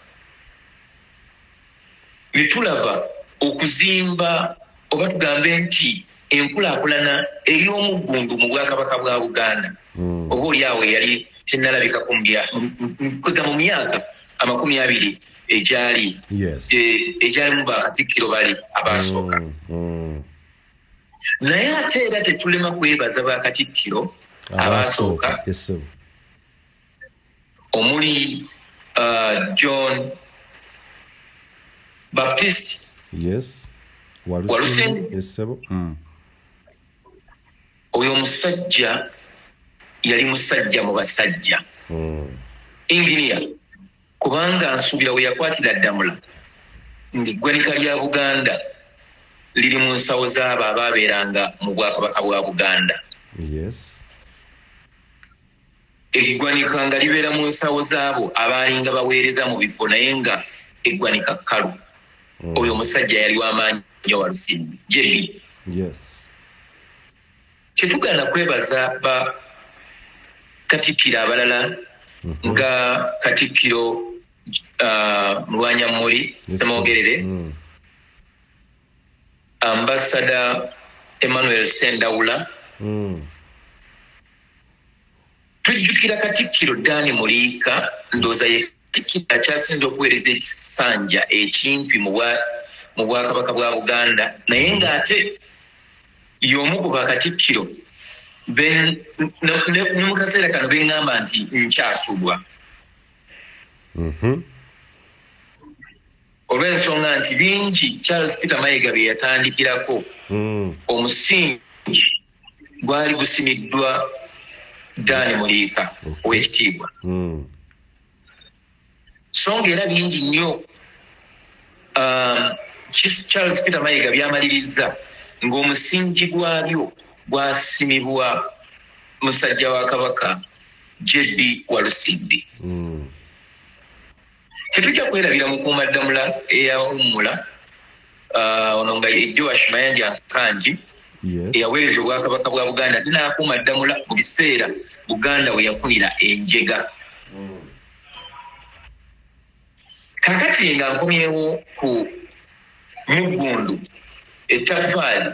Ne tulaba okuzimba oba tugambe nti enkulaakulana ey'omuggundu mu Bwakabaka bwa Buganda, oba oli awo eyali tennalabikako kwega mu myaka 20 egyali egyalimu bakatikkiro bali abaasooka. Naye ate era tetulema kwebaza bakatikkiro abaasooka omuli John Baptist Walusimbi. Yes, ssebo. Oyo omusajja yali musajja mu basajja, engineer, kubanga nsuubira we yakwatira Ddamula ng'eggwanika lya Buganda liri mu nsawo z'abo abaabeeranga mu Bwakabaka bwa Buganda. Eggwanika nga libeera mu nsawo z'abo abaalinga baweereza mu bifo, naye nga eggwanika kkalu. Oyo omusajja yali w'amaanyi nnyo, Walusimbi JB. Kyetugaana kwebaza ba katikkiro abalala nga Katikkiro Mulwanyammuli Ssemwogerere, Ambassador Emmanuel Sendawula. Tujjukira Katikkiro Dan Muliika, ndowooza ye Katikkiro akyasinze okuweereza ekisanja ekimpi mu Bwakabaka bwa Buganda, naye ng'ate y'omu ku bakatikkiro ne mu kaseera kano beŋŋamba nti nkyasubwa. Olw'ensonga nti bingi Charles Peter Mayiga bye yatandikirako, omusingi gwali gusimiddwa Dan Muliika ow'ekitiibwa. So nga era bingi nnyo Charles Peter Mayiga byamalirizza ng'omusingi gwabyo gwasimibwa musajja wa Kabaka JB Walusimbi. Tetujja kwerabira Mukuumaddamula eyawummula, ono nga ye Joash Mayanja Nkangi, eyaweereza Obwakabaka bwa Buganda ate n'akuuma ddamula mu biseera Buganda we yafunira enjega. Kakati nga nkomyewo ku muggundu ettaffaali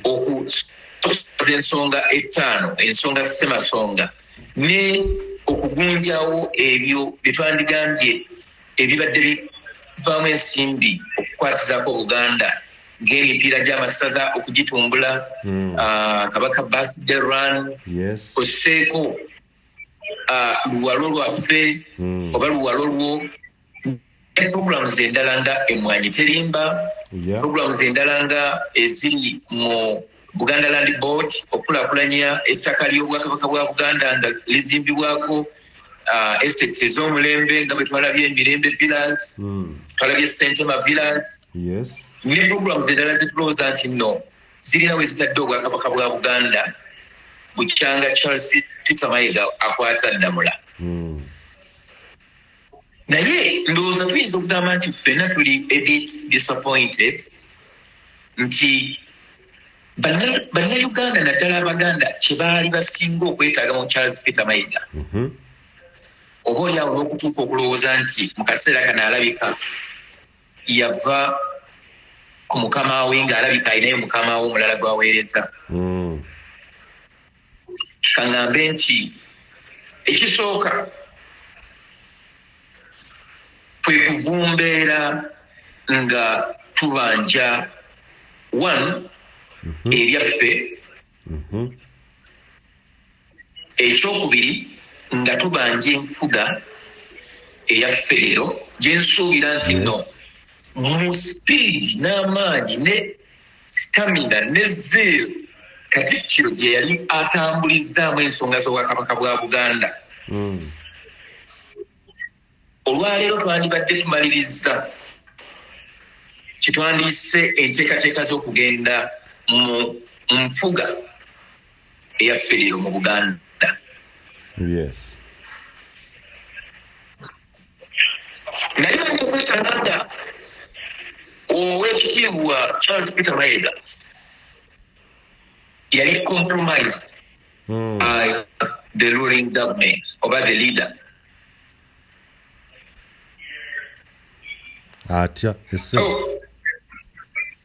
okusoza ensonga ettaano, ensonga ssemasonga, ne okugunjawo ebyo bye twandigambye ebibadde bivaamu ensimbi okukwasizaako Buganda, ng'emipiira gy'amasaza okugitumbula, Kabaka Birthday Run, osseeko Luwalo Lwaffe oba Luwalo Lwo, ne programs endala nga Emwanyi Terimba, programs endala nga eziri mu Buganda Land Board okukulaakulanya ettaka ly'Obwakabaka bwa Buganda nga lizimbibwako estates ez'omulembe, nga bwe twalabye Emirembe Villas, twalabye Sentema Villas, ne programs endala zetulowooza nti nno zirina we zitadde Obwakabaka bwa Buganda bukyanga Charles Peter Mayiga akwata ddamula. Naye ndowooza tuyinza okugamba nti ffenna tuli a bit disappointed nti Bannayuganda, naddala Abaganda, kye baali basinga okwetaaga mu Charles Peter Mayiga, oba oli awo n'okutuuka okulowooza nti mu kaseera kano alabika yava ku mukama we, ng'alabika alinayo mukama we omulala gw'aweereza. Kaŋŋambe nti ekisooka kwe kuvumbeera nga tubanja one ebyaffe, ekyokubiri nga tubanja enfuga eya federo, gye nsuubira nti nno mu speed n'amaanyi ne stamina ne zeal Katikkiro gye yali atambulizzaamu ensonga z'Obwakabaka bwa Buganda, olwaleero twandibadde tumalirizza kyetwandiise enteekateeka z'okugenda mu nfuga eya federo mu Buganda. Naye bayinza okwesanga nga Owekitiibwa Charles Peter Mayiga yali compromised by the ruling government oba the leader. Atya ese?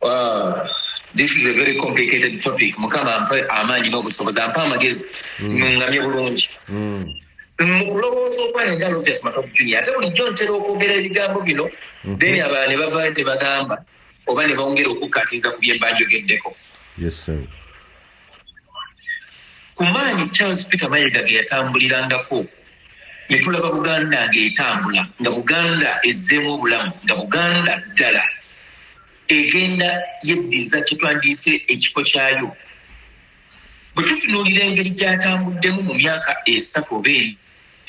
Oh. This is a very complicated topic. Mukama ampe amaanyi n'obusobozi, ampe amagezi, nungamye bulungi. Mu kulowooza okwange nga Aloysius Matovu Junior, ate bulijjo ntera okwogera ebigambo bino, then abalala ne bavaayo ne bagamba oba ne bongera okukkaatiriza ku bye mba njogeddeko. Yes, sir. Ku maanyi Charles Peter Mayiga ge yatambulirangako ne tulaba Buganda ng'etambula, nga Buganda ezzeemu obulamu, nga Buganda ddala egenda yeddiza kye twandiise ekifo kyayo, bwe tutunuulira engeri gy'atambuddemu mu myaka 3 oba 4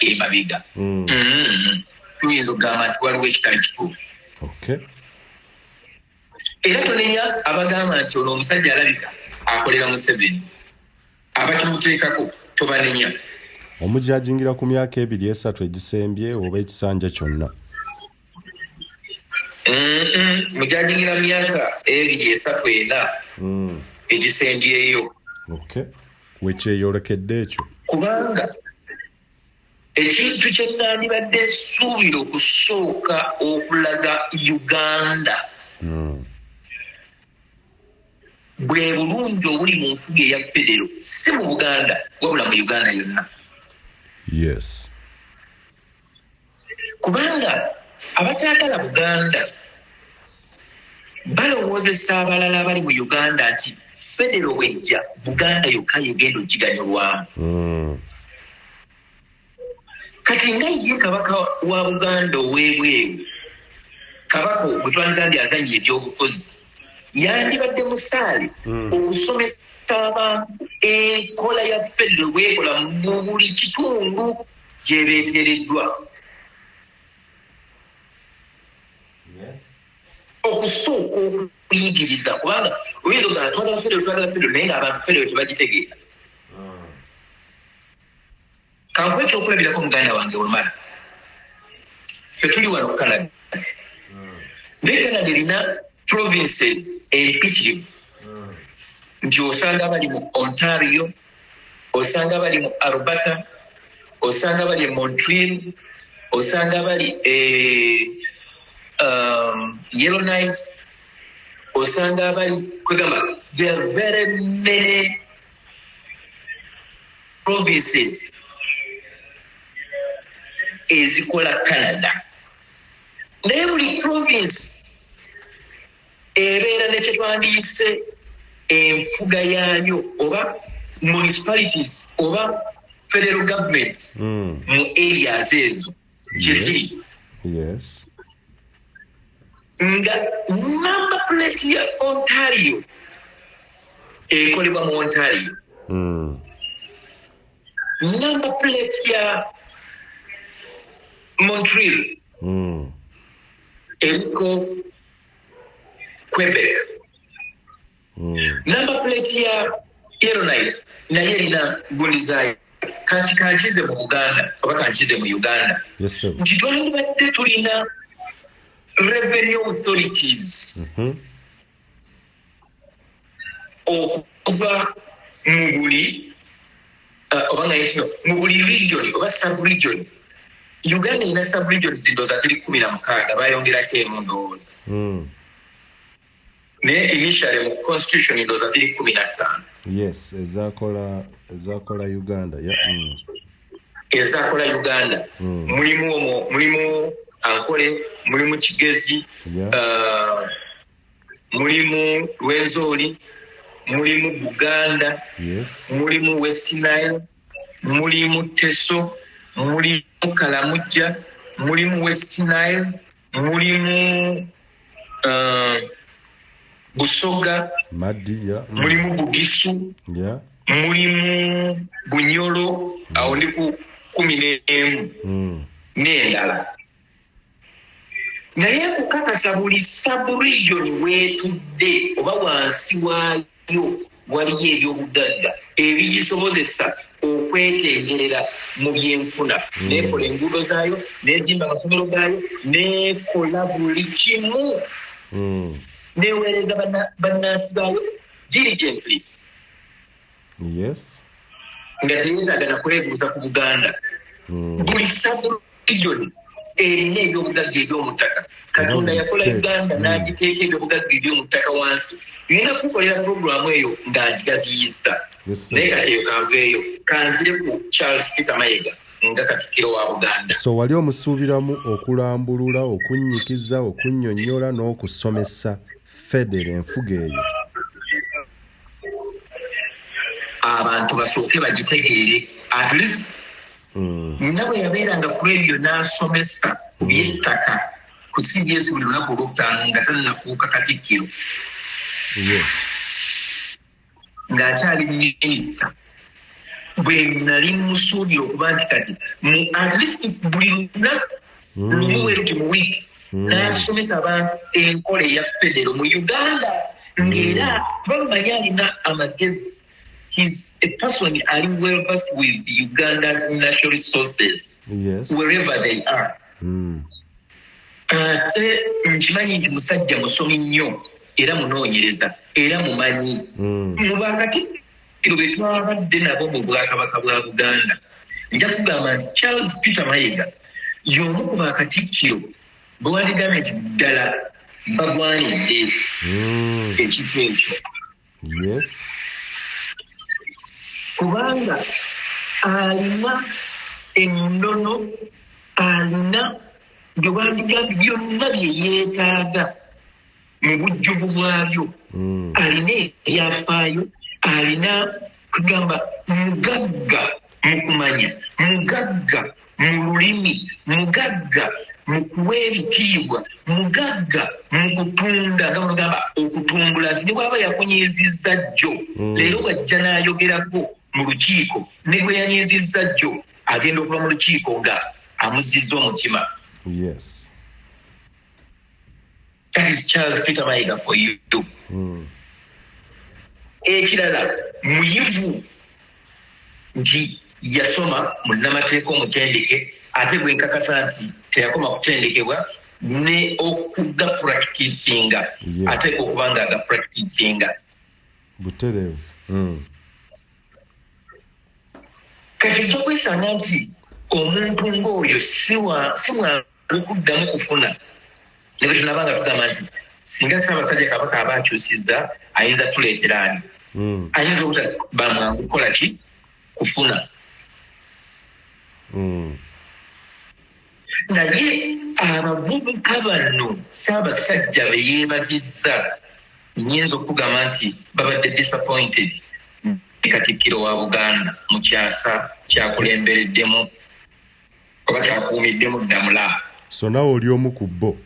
emabega, tuyinza okugamba nti waliwo ekitali kituufu. Era tonenya abagamba nti ono omusajja alabika akolera Museveni, abakimuteekako tobanenya. Omujajingira ku myaka 2 3 egisembye oba ekisanja kyonna? Mujajingira myaka 2 3 4 egisembyeyo. Wekyeyolekedde ekyo. Kubanga ekintu kye nandibadde nsuubira okusooka okulaga Uganda bwe bulungi obuli mu nfuga eya federo, si mu Buganda wabula mu Uganda yonna. Yes. Kubanga abataagala Buganda balowoozesa abalala abali mu Uganda nti federo bwejja Buganda yokka yegenda okiganyulwamu. Kati nga ye kabaka wa Buganda ow'ebweru, kabaka gwe twandigambye azannya ebyobufuzi, yandibadde musaale okusomesa abantu enkola ya federo bwekola mu buli kitundu gyebeeteereddwa. Okusooka okuyigiriza, kubanga oyinza ogamba twagala federo, twagala federo, naye ng'abantu federo tebagitegeera. Kankuwe ekyokulabirako muganda wange Wamala. Ffe tuli wano Canada, naye Canada erina provinces empitirivu, nti osanga bali mu Ontario, osanga bali mu Alberta, osanga bali e Montreal, osanga bali e Yellowknife, osanga bali, kwegamba there are very many provinces ezikola Canada. Naye buli province ebeera nekyetwandiyise enfuga yaayo oba municipalities oba federal governments mu areas ezo gyeziri. Nga number plate ya Ontario ekolebwa mu Ontario, number plate ya Montreal eriko Quebec, number plate ya Yellowknife naye erina gundi zaayo. Kati kankize mu Buganda oba kankize mu Uganda, Yes, sir. nti twandibadde tulina revenue authorities okuva mu buli oba nga kino mu buli region oba sub region. Uganda erina sub regions ndowooza ziri 16, bayongerako emu ndowooza, naye initially mu constitution ndowooza ziri 15. Yes, ezakola Uganda, yeah. Ezakola Uganda. Mulimu omwo, mulimu Ankole, mulimu Kigezi, mulimu Rwenzori, mulimu Buganda, mulimu West Nile, mulimu Teso, mulimu Kalamujja, mulimu West Nile, mulimu Busoga, Madi, yeah. Mulimu Bugisu, mulimu Bunyoro. Awo ndi ku 11 n'endala. Naye kukakasa buli subregion weetudde oba wansi waayo waliyo ebyobugagga ebigisobozesa okwetengerera mu byenfuna, nekola enguudo zaayo, nezimba amasomero gaayo, nekola buli kimu, neweereza bannansi baayo diligently, nga teyeetaaga nakwebuuza ku Buganda. Buli subregion erina ebyobugagga ebyomutaka. Katonda buli yakola state. Uganda n'agiteeka ebyobugagga ebyomutaka wansi. Ngenda kukolera puroguramu eyo nga ngigaziyiza. Yes, sir. Naye kati eyo kanveeyo, kanzire ku Charles Peter Mayiga nga Katikkiro wa Buganda. So wali omusuubiramu okulambulula, okunnyikiza, okunnyonnyola n'okusomesa federo, enfuga eyo. Abantu basooke bagitegeere at least. Nina bwe yabeeranga ku radio n'asomesa ku by'ettaka ku CBS buli lunaku Olwokutaano nga tannafuuka Katikkiro, ng'akyali minisita, bwe nali musuubira okuba nti kati mu at least buli lunaku lumu bwe luti mu wiiki n'asomesa abantu enkola eya federo mu Uganda, ng'era kuba mumanyi alina amagezi. He's a person ali well versed with Uganda's natural resources wherever they are. Ate nkimanyi nti musajja musomi nnyo era munoonyereza era mumanyi. Mu bakatikkiro be twabadde nabo mu Bwakabaka bwa Buganda, nja kugamba nti Charles Peter Mayiga y'omu ku bakatikkiro bwe wandigambye nti ddala bagwanidde ekifo ekyo, kubanga alina Ennono alina gyewandigambye byonna bye yeetaaga mu bujjuvu bwabyo. Alina ebyafaayo, alina kugamba mugagga mu kumanya, mugagga mu lulimi, mugagga mu kuwa ebitiibwa, mugagga mu kutunda, nga bwegamba okutumbula nti ne bwaba yakunyiizizza jjo, leero bwajja n'ayogerako mu lukiiko ne gwe yanyiizizza jjo agenda okuva mu lukiiko nga amuzzizza omutima. That is Charles Peter Mayiga for you. Ekirala, muyivu nti yasoma, munnamateeka omutendeke, ate gwe nkakasa nti teyakoma kutendekebwa ne okugapracticinga. Ateeka okuba nga agapracticinga. Butereevu. Kati ojja kwesanga nti omuntu ng'oyo si mwangu okuddamu kufuna, ne bwe tunaba nga tugamba nti singa Ssaabasajja Kabaka aba akyusizza ayinza tuleetera ani, ayinza obutaba mwangu kukola ki? Kufuna. Naye abavubuka bano Ssaabasajja be yeebazizza, nyinza okugamba nti babadde disappointed ne Katikkiro wa Buganda mu kyasa kyakulembereddemu oba kyakuumiddemu Ddamula. So naawe oli omu ku bo?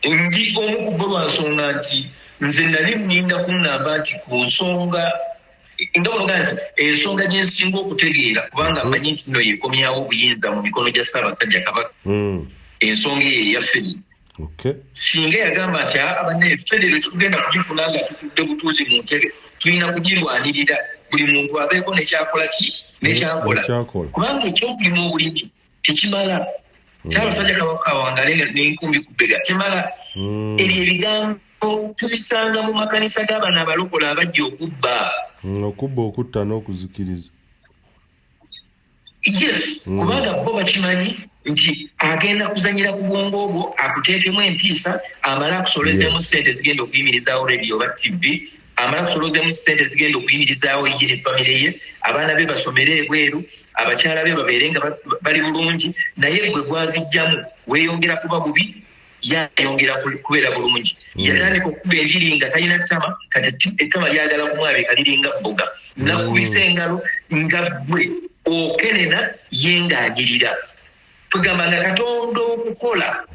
Ndi omu ku bo lwa nsonga nti nze nali nninda kuŋŋamba nti ku nsonga nga bw'oga nti ensonga gye nsinga okutegeera, kubanga mmanyi nti nno yekomyawo obuyinza mu mikono gya Ssaabasajja Kabaka, ensonga eyo eya federo. Singa yagamba nti aa bannaye, federo tetugenda kugifuna nga tutudde butuuzi mu ntebe, tulina kugirwanirira, buli muntu abeeko nekyakola ki nekyakola, Nekyakola. kubanga ekyokulima obulimi tekimala, Ssaabasajja Kabaka awangale n'enkumbi ku bbega temala. Ebyo ebigambo tubisanga mu makanisa g'abano abalokole abajja okubba. Okubba, okutta n'okuzikiriza. Yes, kubanga bo bakimanyi nti agenda kuzanyira ku bwongo bwo, akuteekemu entiisa, amale akusolozemu ssente zigenda okuyimirizaawo radio oba TV, amale akusolozemu ssente zigenda okuyimirizaawo ye ne famire ye, abaana be basomere ebweru, abakyala be babeere nga bali bulungi, naye gwe gwazijjamu weeyongera kuba bubi, yayongera kubeera bulungi. Yatandika okukuba enjiri nga talina ttama, kati ettama lyagala kumwabika liringa bboga, nakubisa engalo nga gwe okenena, ye ng'anyirira. Tugamba nga Katonda okukola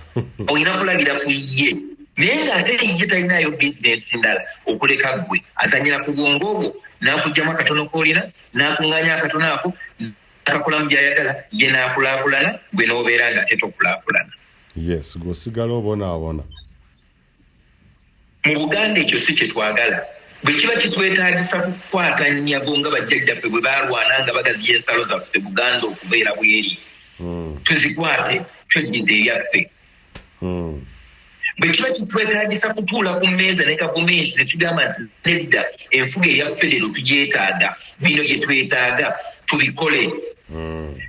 olina kulabira ku ye, naye ng'ate ye talinayo bizinensi ndala okuleka ggwe. Azanyira ku bwongo obwo n'akugjamu akatono k'olina, n'akuŋŋaanya akatono ako akakolamu gy'ayagala ye, n'akulaakulana, gwe n'obeera nga ate tokulaakulana. Yes, gweosigala obonaabona. Mu Buganda ekyo si kye twagala. Bwe kiba kitwetaagisa kukwata nnyago nga bajjajjaffe bwe baalwana nga bagaziya ensalo zaffe Buganda okubeera bweri, tuzikwate tweddize ebyaffe. Bwe kiba kitwetaagisa kutuula ku mmeeza ne gavumenti ne tugamba nti nedda, enfuga eya federo tugyetaaga, bino bye twetaaga tubikole,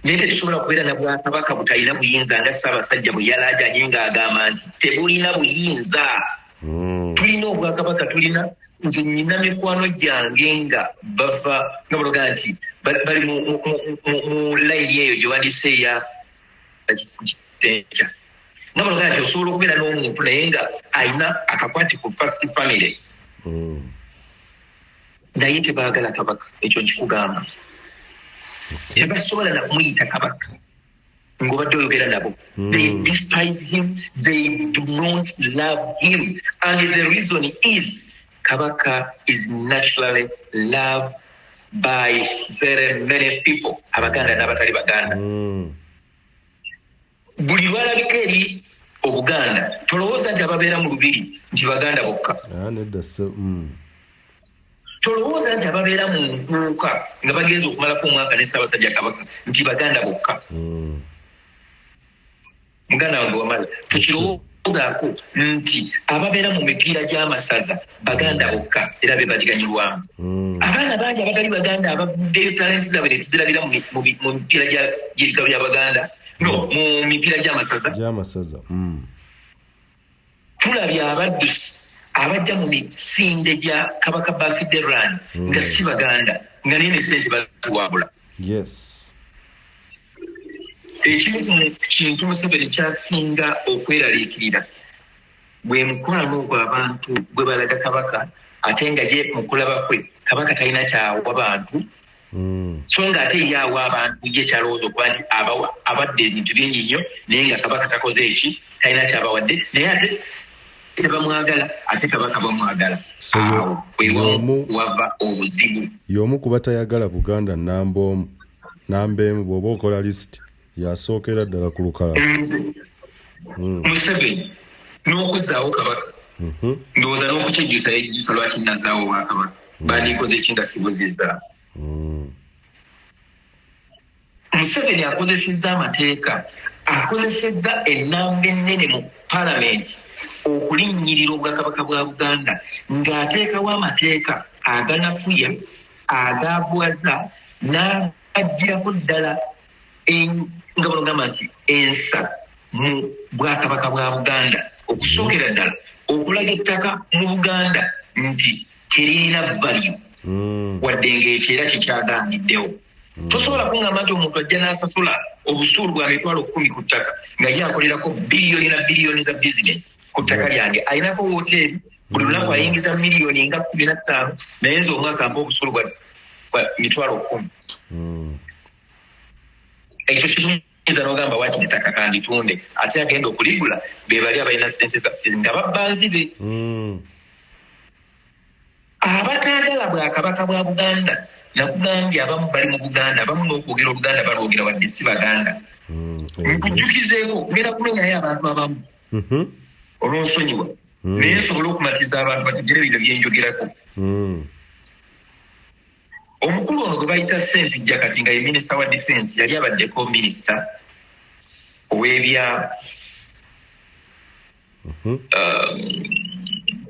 naye tetusobola kubeera na bwakabaka butalina buyinza nga Ssaabasajja bwe yalaajanye ng'agamba nti tebulina buyinza. Tulina obwakabaka, tulina, nze nyina mikwano gyange nga bava nga baloga nti bali mu layini eyo gye wandise eya kitenja, nga baloga nti osobola okubeera n'omuntu naye nga alina akakwate ku first family, naye tebaagala kabaka. Ekyo nkikugamba, tebasobola nakumuyita kabaka ng'obadde oyogera nabo. They despise him, they do not love him, and the reason is Kabaka is naturally loved by very many people, Abaganda n'abatali Baganda. Buli lwalabika eri Obuganda, tolowooza nti ababeera mu lubiri nti Baganda bokka. Ah, nedda se. Tolowooza nti ababeera mu nkuuka nga bagenza okumalako omwaka ne Ssaabasajja Kabaka nti Baganda bokka. Muganda wange wamala, tukirowoozaako nti ababeera mu mipiira gy'amasaza Baganda bokka era be bagiganyulwamu. Abaana bangi abatali Baganda abavuddeyo talenti zaabwe ne tuzirabira mu mipiira gy'ebika by'Abaganda, no mu mipiira gy'amasaza. Gy'amasaza. Tulabye abaddusi abajja mu misinde gya Kabaka Birthday Run nga si Baganda, nga naye ne sente baziwabula. Yes. Ekimu ku kintu Museveni kyasinga okweraliikirira gwe mukwano ogwo abantu gwe balaga Kabaka, ate nga ye mu kulaba kwe Kabaka talina kyawa bantu. So nga ate ye awa abantu ye kyalowooza okuba nti abawa abadde ebintu bingi nnyo, naye nga Kabaka takoze eki, talina kyabawadde, naye ate tebamwagala, ate Kabaka bamwagala. So yo- Awo wewamu y'omu- wava obuzibu. Y'omu ku batayagala Buganda namba omu, namba emu bw'oba okola lisiti yasookera ddala ku lukalala. Nze Museveni n'okuzzaawo Kabaka, ndowooza n'okukyejjusa yejjusa lwaki nazaawo obwakabaka, bandikoze eki nga sibuzizaawo. Museveni akozesezza amateeka, akozesezza ennamba ennene mu palamenti okulinnyirira obwakabaka bwa Buganda ng'ateekawo amateeka aganafuya, agaavuwaza, n'agaggyirako ddala nga bw'ogamba nti ensa mu bwakabaka bwa Buganda. Okusookera ddala okulaga ettaka mu Buganda nti teririna value, wadde ng'ekyo era kikyagaaniddewo. Tosobola kuŋŋamba nti omuntu ajja n'asasula obusuulu bwa 100,000 ku ttaka nga ye akolerako biliyoni na biliyoni za bizinesi ku ttaka lyange. Alinako woteeri, buli lunaku ayingiza miliyoni nga 15, naye nze omwaka mpa obusuulu bwa 100,000. Ekyo kiyinza n'ogamba wakiri ettaka kanditunde, ate agenda okuligula be bali abalina ssente zaffe nga babba nzibe. Abataagala bwakabaka bwa Buganda, nakugambye abamu bali mu Buganda, abamu n'okwogera Oluganda balwogera wadde si Baganda. Nkujjukizeeko, ngenda kumenyayo abantu abamu olw'onsonyiwa, naye nsobole okumatiza abantu bategere bino byenjogerako. Omukulu ono gwe bayita Ssempijja kati nga ye minisita wa defense, yali abaddeko minisita ow'ebya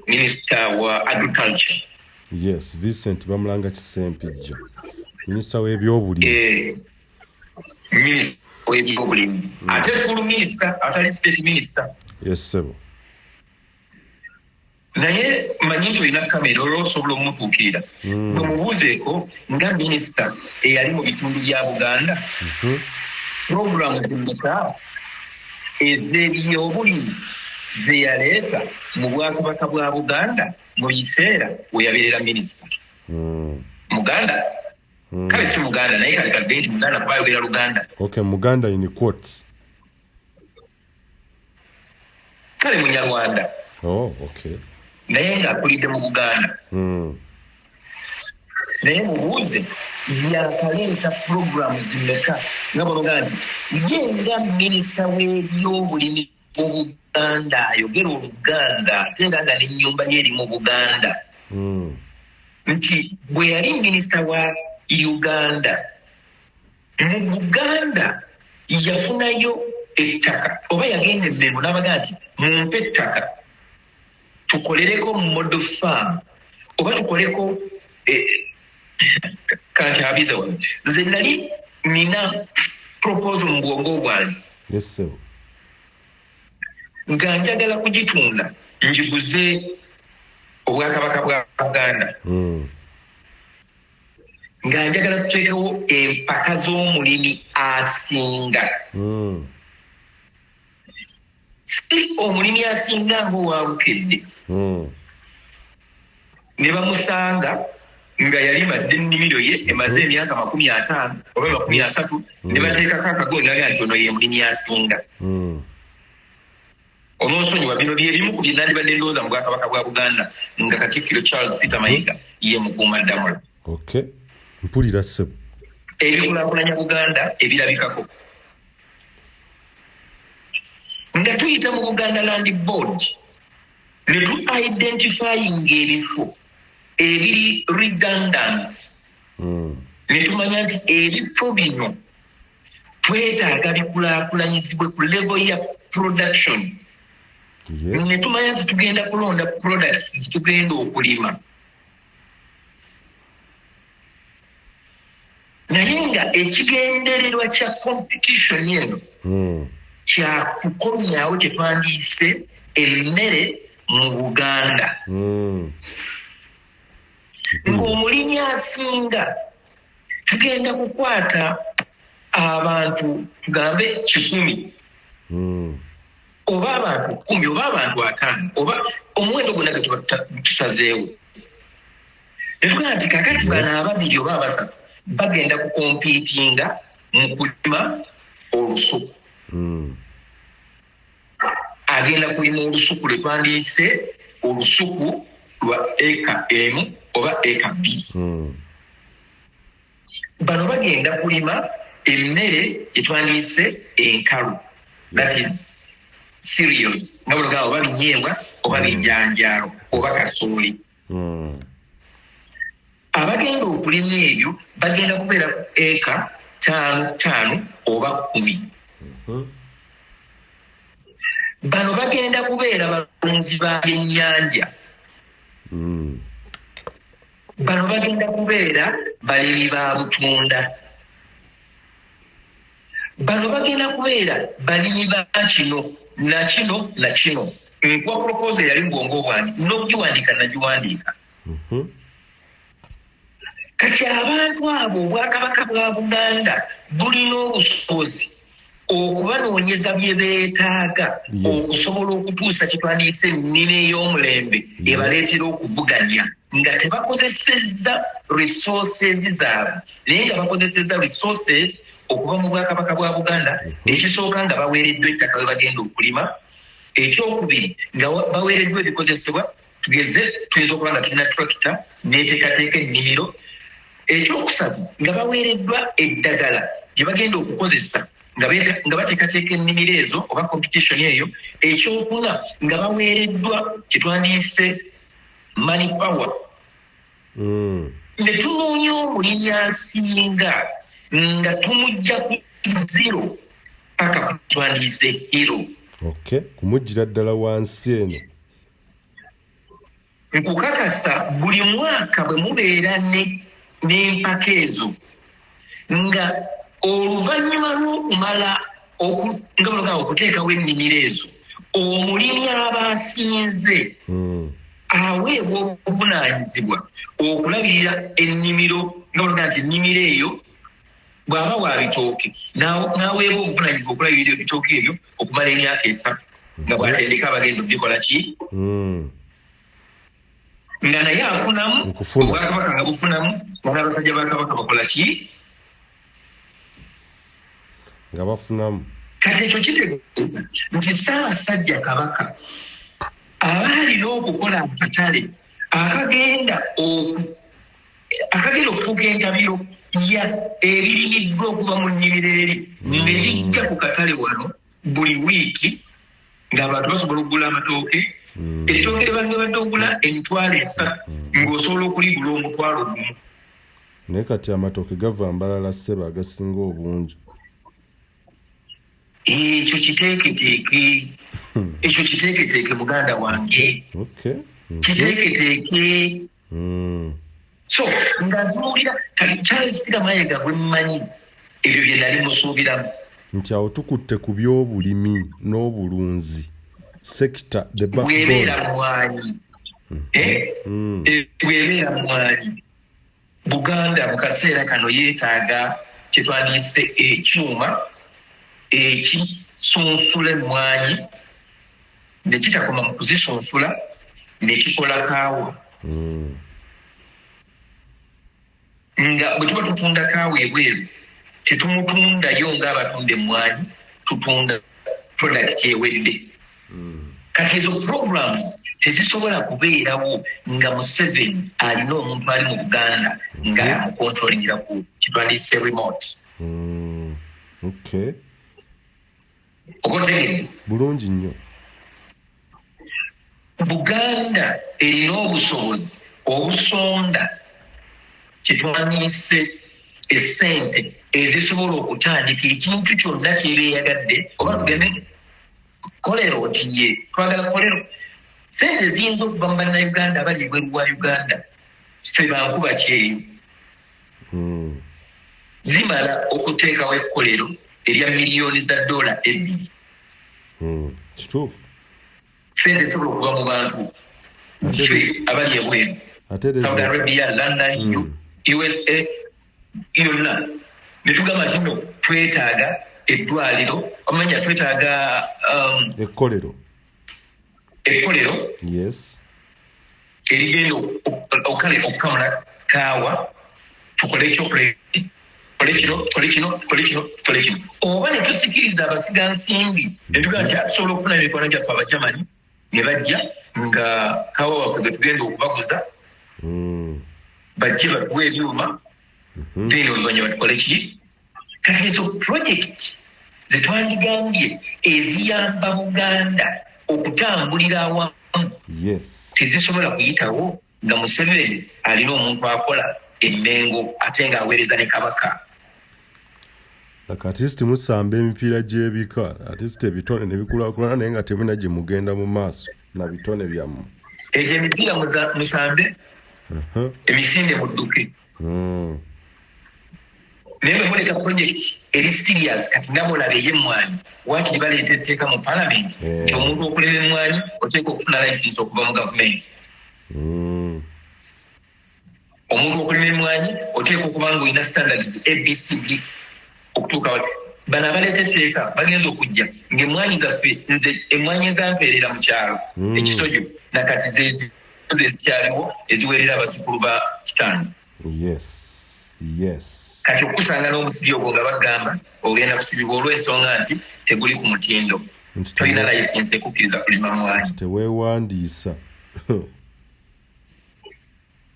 minisita wa agriculture. Yes, Vincent Bamulanga Kisempijja, minisita w'ebyobulimi. Minisita w'ebyobulimi, ate full minister, atali state minister. Yes, ssebo. Naye manyi nti olina kamera, olwo osobola omutuukirira, gwe mubuuzeeko nga minisita eyali mu bitundu bya Buganda, programu zimeka ez'ebyobulimi ze yaleeta mu bwakabaka bwa Buganda mu biseera we yabeerera minisita? Muganda, kale si muganda, naye kale kadde nti muganda kuba ayogera Luganda. Okay, muganda in quotes. Kale munyarwanda. Oh, okay. Naye ng'akulidde mu Buganda. Naye mubuuze yakaleeta puroguramu zimeka nga banoga nti ye nga minisita w'ebyobulimi mu Buganda ayogera Oluganda, ate era nga n'ennyumba ye eri mu Buganda, nti bwe yali minisita wa Uganda mu Buganda yafunayo ettaka, oba yagenda emmengo n'abaga nti mumpe ettaka tukolereko model farm oba tukoleko kanti abize wano. Nze nali nina proposal mu bwongo bwange Yes, ssebo. nga njagala kugitunda njiguze obwakabaka bwa Buganda, nga njagala tuteekewo empaka z'omulimi asinga. Si omulimi asinga ng'owabukedde ne bamusanga nga yalima dda ennimiro ye emaze emyaka 50 oba 30, ne bateekako akagondi naga nti ono ye mulimi asinga. Onoosonyiwa, bino bye bimu ku bye nandibadde ndowooza mu bwakabaka bwa Buganda nga Katikkiro Charles Peter Mayiga ye mukuuma ddamula. Okay, mpulira ssebo. Ebikulaakulanya Buganda ebirabikako nga tuyita mu Buganda Land Board ne tu identifying ebifo ebiri redundant, ne tumanya nti ebifo bino twetaaga bikulaakulanyizibwe ku level ya production, ne tumanya nti tugenda kulonda products tugenda okulima, naye nga ekigendererwa kya competition eno kyakukomyawo kye twandiise emmere mu Buganda, ng'omulimi asinga. Tugenda kukwata abantu tugambe 100 oba abantu 10 oba abantu 50 oba omuwendo gwonna gwe tuba tusazeewo, ne tugamba nti kakati bano ababiri oba abasatu bagenda kukompiitinga mu kulima olusuku. Agenda kulima olusuku lwe twandiyise olusuku lwa eka 1 oba eka 2. Bano bagenda kulima emmere gye twandiyise enkalu, that is cereals, nga bwe oba binyeebwa oba bijanjaalo oba kasooli. Abagenda okulima ebyo bagenda kubeera ku eka 5 5 oba 10. Bano bagenda kubeera balunzi ba byennyanja. Bano bagenda kubeera balimi ba butunda. Bano bagenda kubeera balimi ba kino na kino na kino. Nkuwa proposal yali mu bwongo bwange n'okugiwandiika nagiwandiika. Kati abantu abo obwakabaka bwa Buganda bulina obusobozi okubanoonyeza bye beetaaga okusobola okutuusa kye twandiyise ennima ey'omulembe ebaleetera okuvuganya nga tebakozesezza resources zaabwe, naye nga bakozesezza resources okuva mu bwakabaka bwa Buganda. Ekisooka nga baweereddwa ettaka we bagenda okulima, ekyokubiri nga baweereddwa ebikozesebwa, tugeze tuyinza okuba nga tulina tractor n'eteekateeka ennimiro, ekyokusatu nga baweereddwa eddagala gye bagenda okukozesa nga bateekateeka ennimiro ezo oba competition eyo, ekyokuna nga baweereddwa kye twandiyise money power. Ne tunoonya omulimi asinga nga tumujja ku zero paka ku twandiyise hero. Okay, kumuggyira ddala wansi eno. Nkukakasa buli mwaka bwe mubeera n'empaka ezo, nga oluvannyuma lw'okumala nga bwe okuteekawo ennimiro ezo, omulimi aba asinze aweebwa obuvunaanyizibwa okulabirira ennimiro, nga bwe nti ennimiro eyo bw'aba wa bitooke n'aweebwa obuvunaanyizibwa okulabirira ebitooke ebyo okumala emyaka 3 nga bw'atendeka abagenda obikola ki, nga naye afunamu, obwakabaka nga bufunamu, nga n'abasajja ba Kabaka bakola ki? Nga bafunamu. Kati ekyo kitegeeza nti Ssaabasajja Kabaka aba alina okukola akatale akagenda okufuuka entabiro ya ebirimiddwa okuva mu nnimiro eri ne bijja ku katale wano buli wiiki, ng'abantu basobola okugula amatooke. Ettooke lye badde ogula 300,000, ng'osobola okuligula 1,000. Naye kati amatooke gava Mbalala ssebo agasinga obungi. Ekyo kiteeketeeke, ekyo kiteeketeeke muganda wange. Kiteeketeeke. So nga ntunuulira kati Charles Peter Mayiga gwe mmanyi, ebyo bye nali musuubiramu. Nti awo tukutte ku byobulimi n'obulunzi sector, the backbone. Bwebeera mwanyi, bwebeera mwanyi, Buganda mu kaseera kano yeetaaga kye twandiyise ekyuma ekisunsula emmwanyi, ne kitakoma mu kuzisunsula, ne kikola kaawa. Nga bwe tuba tutunda kaawa ebweru, tetumutundayo ng'abatunda emmwanyi, tutunda product ewedde. Kati ezo programs tezisobola kubeerawo nga Museveni alina omuntu ali mu Buganda nga amukontrolingira ku kitwandiyise remote. Oba otegedde? Bulungi nnyo. Buganda erina obusobozi obusonda kyetwandiyise essente ezisobola okutandika ekintu kyonna kyeba eyagadde, oba tugende kolero nti ye twagala kolero, sente eziyinza okuva mu Bannayuganda abali ebweru wa Uganda, ffe bankuba kyeyo, zimala okuteekawo ekkolero erya miliyoni za dola 2. Kituufu. Sente esobola okuva mu bantu ffe abali ebweru, Ate Saudi Arabia, London, USA. Yonna ne tugamba nti no twetaaga eddwaliro, omanya twetaaga ekkolero. Ekkolero. Erigenda okale okukamula kaawa, tukole chocolate, tukole kino, tukole kino, tukole kino, tukole kino, oba ne tusikiriza abasigansimbi ne tugamba nti tusobola okufuna emikwano gyaffe Abajamani ne bajja nga kaawa waffe gwe tugenda okubaguza, bajje batuwe ebyuma, then oluvannyuma tukole ki? Kati ezo project zetwandigambye eziyamba Buganda okutambulira awamu tezisobola kuyitawo nga Museveni alina omuntu akola Emmengo ate ng'aweereza ne Kabaka. Like at least musamba emipiira gy'ebika, at least ebitone ne bikulaakulana, naye nga temulina gye mugenda mu maaso na bitone byammwe. Egyo emipiira musambe, emisinde mudduke, naye bwe muleeta project eri serious kati nga bwolaba ey'emmwanyi, waakiri baleeta etteeka mu palamenti nti omuntu okulima emmwanyi oteeka okufuna license okuva mu gavumenti. Omuntu okulima emmwanyi oteeka okuba nga olina standards ABCD okutuuka wali. Bano abaleeta etteeka bagenza okujja ng'emmwanyi zaffe, nze emmwanyi ezampeerera mu kyalo ekisojo nakati zezi ezikyaliwo eziweerera abazzukulu ba kitange. Kati okusanga n'omusiri ogwo nga bagamba ogenda kusibibwa olw'ensonga nti teguli ku mutindo, Nti tolina layisinsi ekukkiriza kulima mwanyi. Teweewandiisa.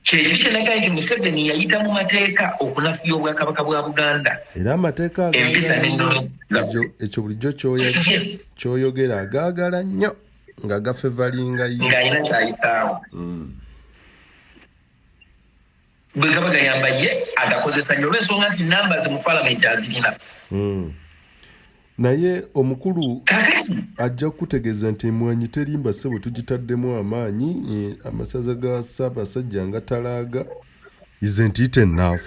Kyekiri kyenagambye nti Museveni yayita mu mateeka okunafuya obwakabaka bwa Buganda. Era amateeka Empisa agaagala n'ennono nnyo ekyo bulijjo ky'oyogera, agaagala nnyo nga gafevalinga ye. Ng'alina kyayisaawo. Bwe gaba gayamba ye agakozesa nnyo olw'ensonga nti numbers mu palamenti azirina. Naye omukulu Kakati ajja kukutegeeza nti emwanyi terimba ssebo, tugitaddemu amaanyi, amasaza ga Ssaabasajja nga talaaga. Isn't it enough?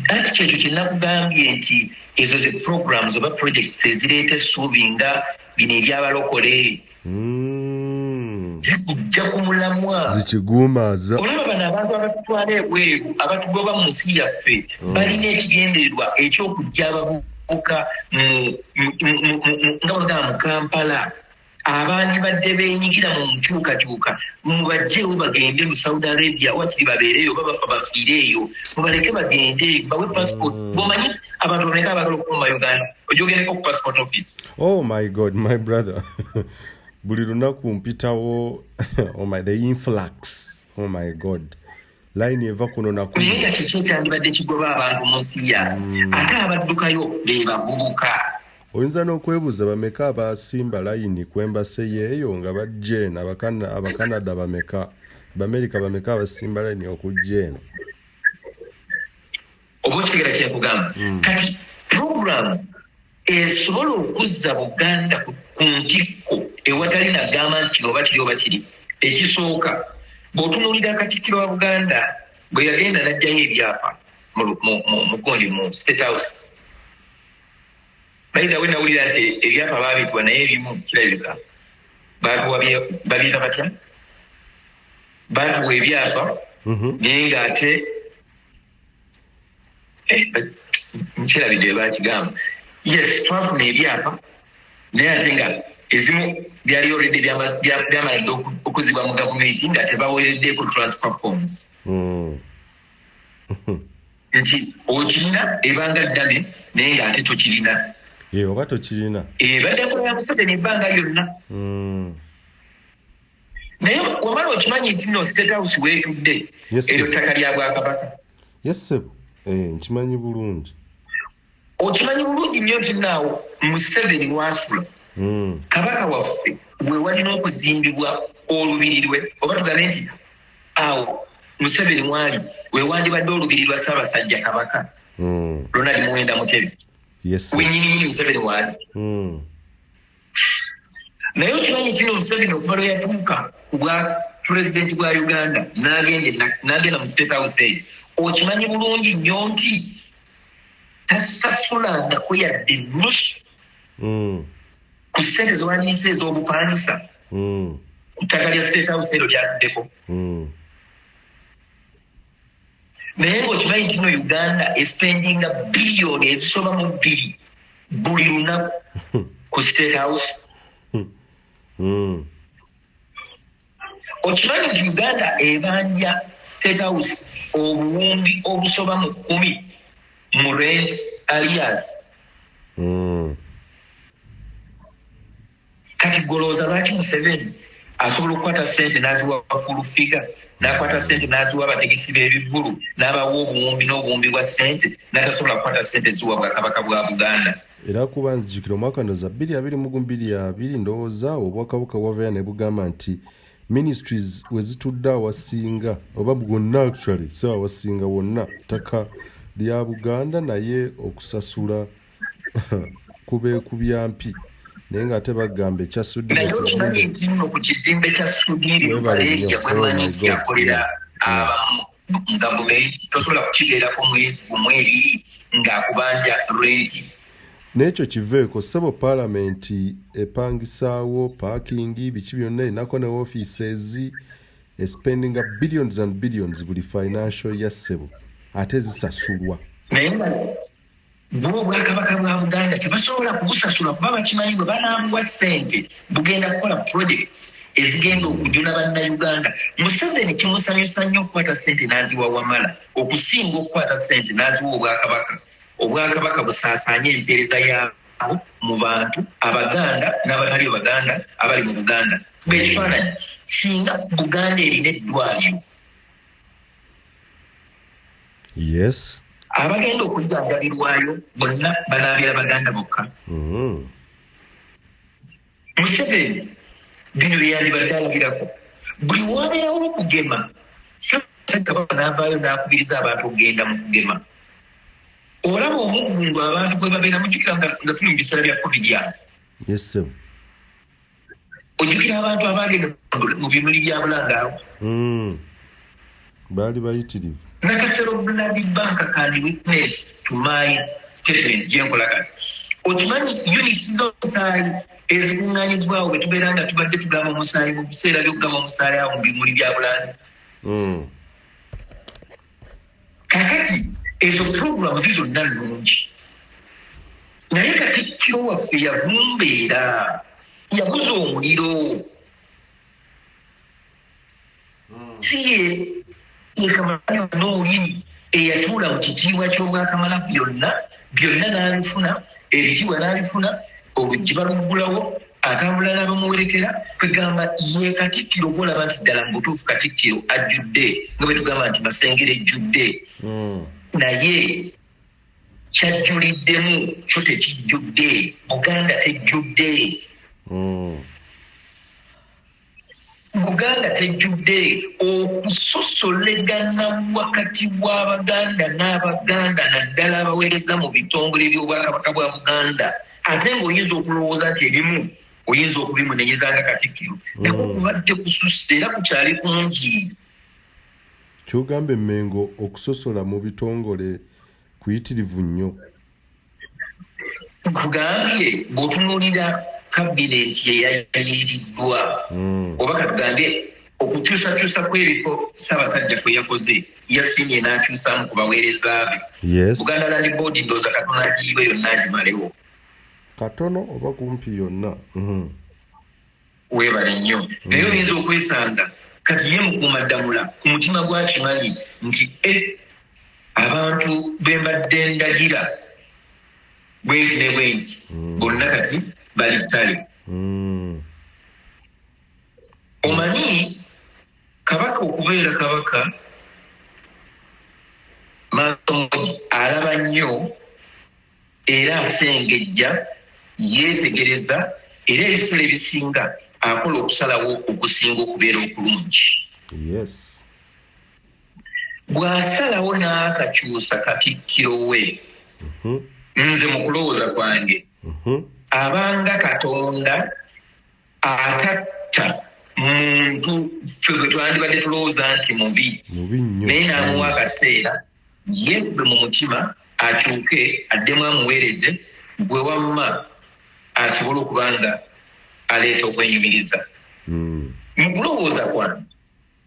Anti kyekyo kye nakugambye nti ezo ze programs oba projects ezireeta essuubi nga bino ebyabalokole zikujja ku mulamwa. Zikiguumaaza. Olaba bano abantu abatutwala ebweru, abatugoba mu nsi yaffe, balina ekigendererwa ekyokujja abavubuka nga bagamba mu Kampala abandibadde beenyigira mu nkyukakyuka, mubajjeewo bagende mu Saudi Arabia, wakiri babeereeyo oba bafa bafiire eyo, mubaleke bagende bawe passport. Bwomanyi abantu bameka abaagala okufuluma Uganda? Ojogereko ku passport office. Oh my God, my brother, buli lunaku mpitawo. Oh my, the influx, oh my God, line eva kuno nakuno. Naye nga kiki ekyandibadde kigoba abantu mu nsi yaabwe, ate abaddukayo be bavubuka? Oyinza n'okwebuuza bameka abasimba layini ku embassy yeeyo nga bajja eno. Abakanada bameka, Bamerika bameka abasimba layini okujja eno? Oba okitegera kyenkugamba? Kati program esobola okuzza Buganda ku ntikko ewatali nagamba nti kino oba kiri oba kiri, ekisooka bw'otunuulira Katikkiro wa Buganda bwe yagenda n'ajjayo ebyapa mu gundi, mu State House. By the way, nawulira nti ebyapa baabituwa, naye ebimu kirabika baatuwa babiyita batya, baatuwa ebyapa naye ng'ate nkirabidde bakigamba, yes, twafuna ebyapa, naye ate nga ezimu byali already byamala dda okuzibwa mu gavumenti nga tebawereddeko transfer forms, nti okirina ebanga ddane naye ng'ate tokirina. Oba tokirina. Ebadde nkola ya Museveni ebbanga lyonna. Naye wamala okimanyi nti no State House weetudde, eryo ttaka lya bwakabaka. Yes ssebo, nkimanyi bulungi. Okimanyi bulungi nnyo nti naawo Museveni wasula, Kabaka waffe we walina okuzimbibwa olubiri lwe, oba tugambe nti awo Museveni waali we wandibadde olubiri lwa Ssaabasajja Kabaka Ronald Muwenda Mutebi wenyininyini Museveni waali. Naye okimanyi nti no Museveni okuva lwe yatuuka ku bwa pulezidenti bwa Uganda n'agenda mu State House eyo, okimanyi bulungi nnyo nti tasasulangako yadde nusu ku ssente zewandiise ez'obupangisa ku ttaka lya State House eryo lyatuddeko. Naye ng'okimanyi nti no Uganda espendinga biliyoni ezisoba mu bbiri buli lunaku ku State House. Okimanyi nti Uganda ebanja State House obuwumbi obusoba mu 10 mu rent arrears. Kati golowooza lwaki Museveni asobola okukwata ssente n'aziwa Full Figure, n'akwata ssente n'aziwa abategesi b'ebivvulu, n'abawa obuwumbi n'obuwumbi bwa ssente, n'atasobola kukwata ssente ziwa Bwakabaka bwa Buganda? Era kuba nzijukira omwaka ndowooza bbiri abiri mu gumu bbiri abiri ndowooza Obwakabaka bwavayo ne bugamba nti ministries we zitudde awasinga oba wonna, actually si awasinga wonna, ttaka lya Buganda, naye okusasula kubeekubya mpi, naye ng'ate bagamba ekya Sudhir. Naye okimanyi nti nno ku kizimbe kya Sudhir Ruparelia, gwemanyi nti yakolera abamu mu gavumenti, tosobola kukibeerako mwezi gumu ebiri ng'akubanja renti? N'ekyo kiveeko, ssebo. Paalamenti epangisaawo parking, biki byonna, erinako ne offices, espendinga billions and billions buli financial ya, ssebo, ate zisasulwa. Naye nga bwo Obwakabaka bwa Buganda tebasobola kubusasula, kuba bakimanyi bwe banaabuwa ssente bugenda kukola projects ezigenda okujuna Bannayuganda. Museveni kimusanyusa nnyo okukwata ssente n'aziwa Wamala okusinga okukwata ssente n'aziwa Obwakabaka, Obwakabaka busaasaanye empeereza yaabwo mu bantu Abaganda n'abatali Abaganda abali mu Buganda. Bwekifaananyi, singa Buganda erina eddwaliro, abagenda okujjanjabirwayo bonna banaabeera Baganda bokka. Museveni bino byeyandibadde alabirako. Buli wabeerawo okugema, Ssaabasajja Kabaka n'avaayo n'akubiriza abantu okugenda mu kugema, olaba omuggundu abantu gwe babeera. Mujjukira nga tuli mu biseera bya COVID awo? Yes. Ojjukira abantu abagenda mu bimuli bya Bulanga awo? Baali bayitirivu. Nakasero Blood Bank can witness to my statement gyenkola kati. Okimanyi units z'omusaayi ezikuŋŋaanyizibwawo bwe tubeera nga tubadde tugaba omusaayi mu biseera by'okugaba omusaayi awo mu bimuli bya Bulanga? Kakati ezo puroguramu zi zonna nnungi, naye katikkiro waffe yavumbeera, yabuza omuliro. Si ye yekamala oli eyatuula mu kitiibwa ky'obwakamala byonna byonna n'abifuna, ebitiibwa n'abifuna, oluggi baluggulawo, atambula n'abamuwerekera. Kwegamba ye katikkiro gwolaba nti ddala mu butuufu katikkiro ajjudde, nga bwe tugamba nti Masengere ejjudde, naye kyajjuliddemu kyo tekijjudde. Buganda tejjudde. Buganda tejjudde. Okusosolegana wakati w'Abaganda n'Abaganda, naddala abaweereza mu bitongole by'Obwakabaka bwa Buganda, ate ng'oyinza okulowooza nti ebimu oyinza okubimunenyeza nga katikkiro, nako kubadde kususse era kukyali kungi. Kyogamba Emmengo okusosola mu bitongole kuyitirivu nnyo? Nkugambye, bw'otunuulira kabineeti eyayiriddwa, oba katugambye okukyusakyusa kw'ebifo Ssaabasajja kwe yakoze, yasiimye n'akyusaamu ku baweereza be. Buganda Land Board ndowooza katono agiyiwe yonna agimalewo. Katono oba kumpi yonna. Weebale nnyo. Naye oyinza okwesanga kati ye Mukuumaddamula ku mutima gwakimanyi nti e abantu be mbadde ndagira bwenti ne bwenti bonna kati bali ttale. Omanyi kabaka okubeera kabaka maaso alaba nnyo era asengejja, yeetegereza, era ebiseera ebisinga akola okusalawo okusinga okubeera okulungi. Bw'asalawo n'akakyusa katikkiro we, nze mu kulowooza kwange, abanga Katonda atatta muntu ffe gwe twandibadde tulowooza nti mubi, Mubi nnyo. naye n'amuwa akaseera ye gwe mu mutima akyuke addemu amuweereze gwe wamma asobole okuba nga aleeta okwenyumiriza. Mu kulowooza kwange,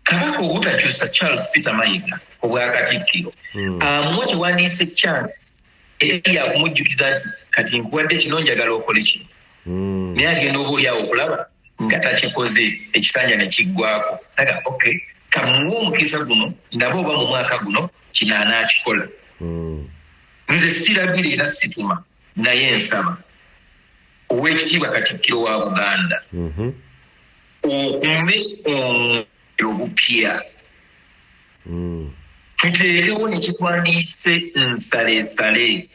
Kabaka obutakyusa Charles Peter Mayiga obwakatikkiro hmm. amuwa kyewandiise chance etali yakumujjukiza nti kati nkuwadde kino njagala okole kino hmm. naye agenda oba oliawo okulaba nga takikoze ekisanja ne kiggwako naga ok kamuwe omukisa guno ndaba oba mu mwaka guno kino anaakikola hmm. Nze siragira era situma naye nsaba Owekitiibwa Katikkiro wa Buganda mhm. okume omwoyo obupya mm. tuteerewo nekitwandiise nsalesale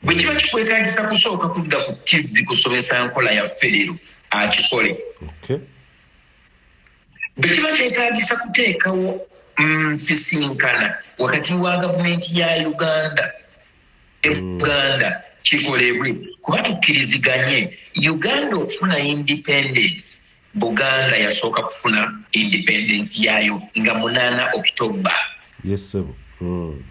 bwe kiba kikwetagisa kusooka kudda ku tizzi kusomesa nkola ya federo akikole Bwe kiba kyetaagisa kuteekawo nsisinkana wakati wa gavumenti ya Uganda ne hmm. Buganda kikolebwe kuba tukkiriziganye Uganda okufuna independence Buganda yasooka kufuna independence yaayo nga munaana October. Yes, sir. Mm.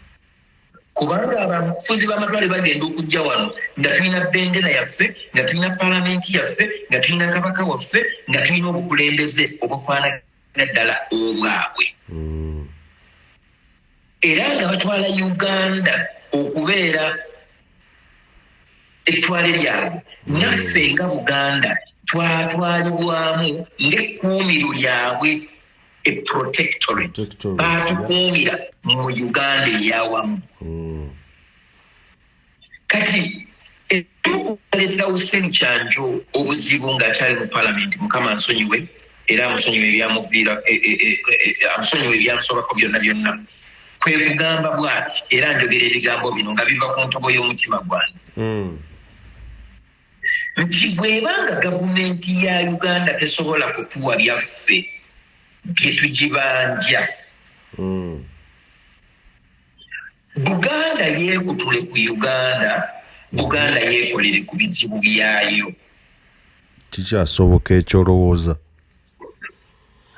Kubanga abafuzi b'amatwale bagenda okujja wano nga tulina bendera yaffe, nga tulina palamenti yaffe, nga tulina kabaka waffe, nga tulina obukulembeze obufaanagana ddala obwabwe hmm. Era nga batwala Uganda okubeera ettwale lyabwe hmm. Naffe nga Buganda twatwalibwamu ng'ekkuumiro lyabwe, a protectorate, baatukuumira mu Uganda eyawamu hmm. Kati emukuleetera Hussein Kyanjo obuzibu ng'akyali mu palamenti, Mukama ansonyiwe era amusonyiwe ebyamuviira e, e, e, amusonyiwe ebyamusobako byonna byonna, kwe kugamba bw'ati, era njogera ebigambo bino nga biva ku ntobo y'omutima gwange hmm. Nti bw'eba nga gavumenti ya Uganda tesobola kutuwa byaffe bye tugibanja hmm. Buganda yeekutule ku Uganda, Buganda yeekolere ku bizibu byayo. Kikyasoboka ekyolowooza?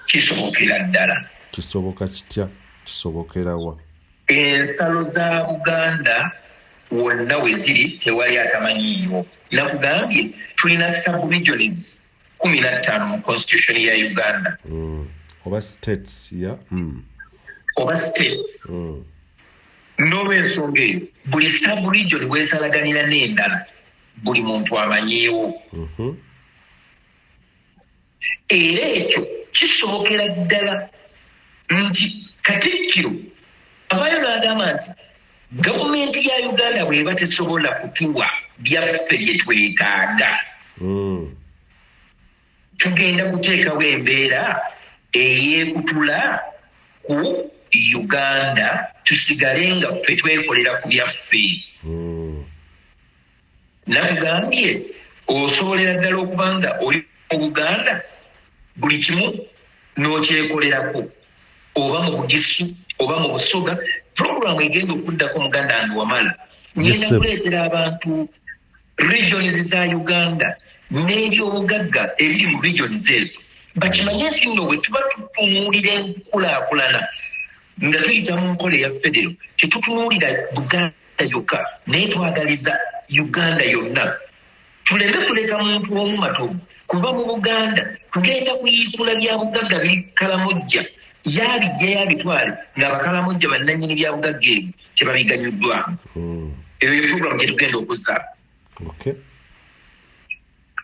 Kisobokera ddala. Kisoboka kitya? Kisobokerawa? Ensalo za Buganda wonna we ziri tewali atamanyiiwo. Nakugambye tulina sub-regions 15 mu constitution ya Uganda. Mm. Oba states ya mm. Oba states. N'olwensonga eyo buli sub-region weesalaganira n'endala buli muntu amanyiiwo. Mm -hmm. Era ekyo kisobokera ddala nti Katikkiro avaayo n'agamba nti gavumenti ya Uganda bw'eba tesobola kutuwa byaffe bye twetaaga hmm. tugenda kuteekawo embeera eyeekutula ku Uganda tusigale nga ffe twekolera ku byaffe. Hmm. Nakugambye osobolera ddala okuba nga oli mu Buganda buli kimu n'okyekolerako oba mu Bugisu oba mu Busoga. Pulogulaamu egenda okuddako muganda wange Wamala ngenda kuleetera abantu regions za Uganda n'ebyobugagga ebiri mu regions ezo bakimanye nti nno bwe tuba tutunuulira enkulaakulana nga tuyita mu nkola eya federo tetutunuulira Buganda yokka naye twagaliza Uganda yonna tuleme kuleka muntu omu Matovu kuva mu Buganda kugenda kuyiikula bya bugagga biri Kalamojja yabijja yabitwale ng'Abakalamojja bannannyini bya bugagga ebyo tebabiganyuddwamu hmm. Eyo ye puroguramu gye tugenda okuzzaako.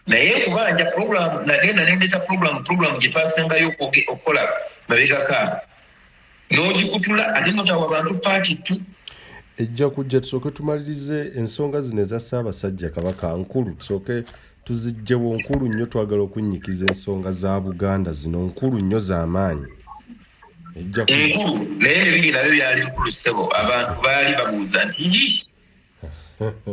Naye kubanja puroguramu nagenda nendeta puroguramu gye twasembayo okukola mabegako n'ogikutula ate notawa bantu paati tu ejja kujja. Tusooke tumalirize ensonga zino eza Ssaabasajja Kabaka nkulu, tusooke tuzijjewo nkulu nnyo. Twagala okunnyikiza ensonga za Buganda zino nkulu nnyo z'amaanyi. Nkulu naye ebiri nabyo byali bikulu ssebo. Abantu baali babuuza nti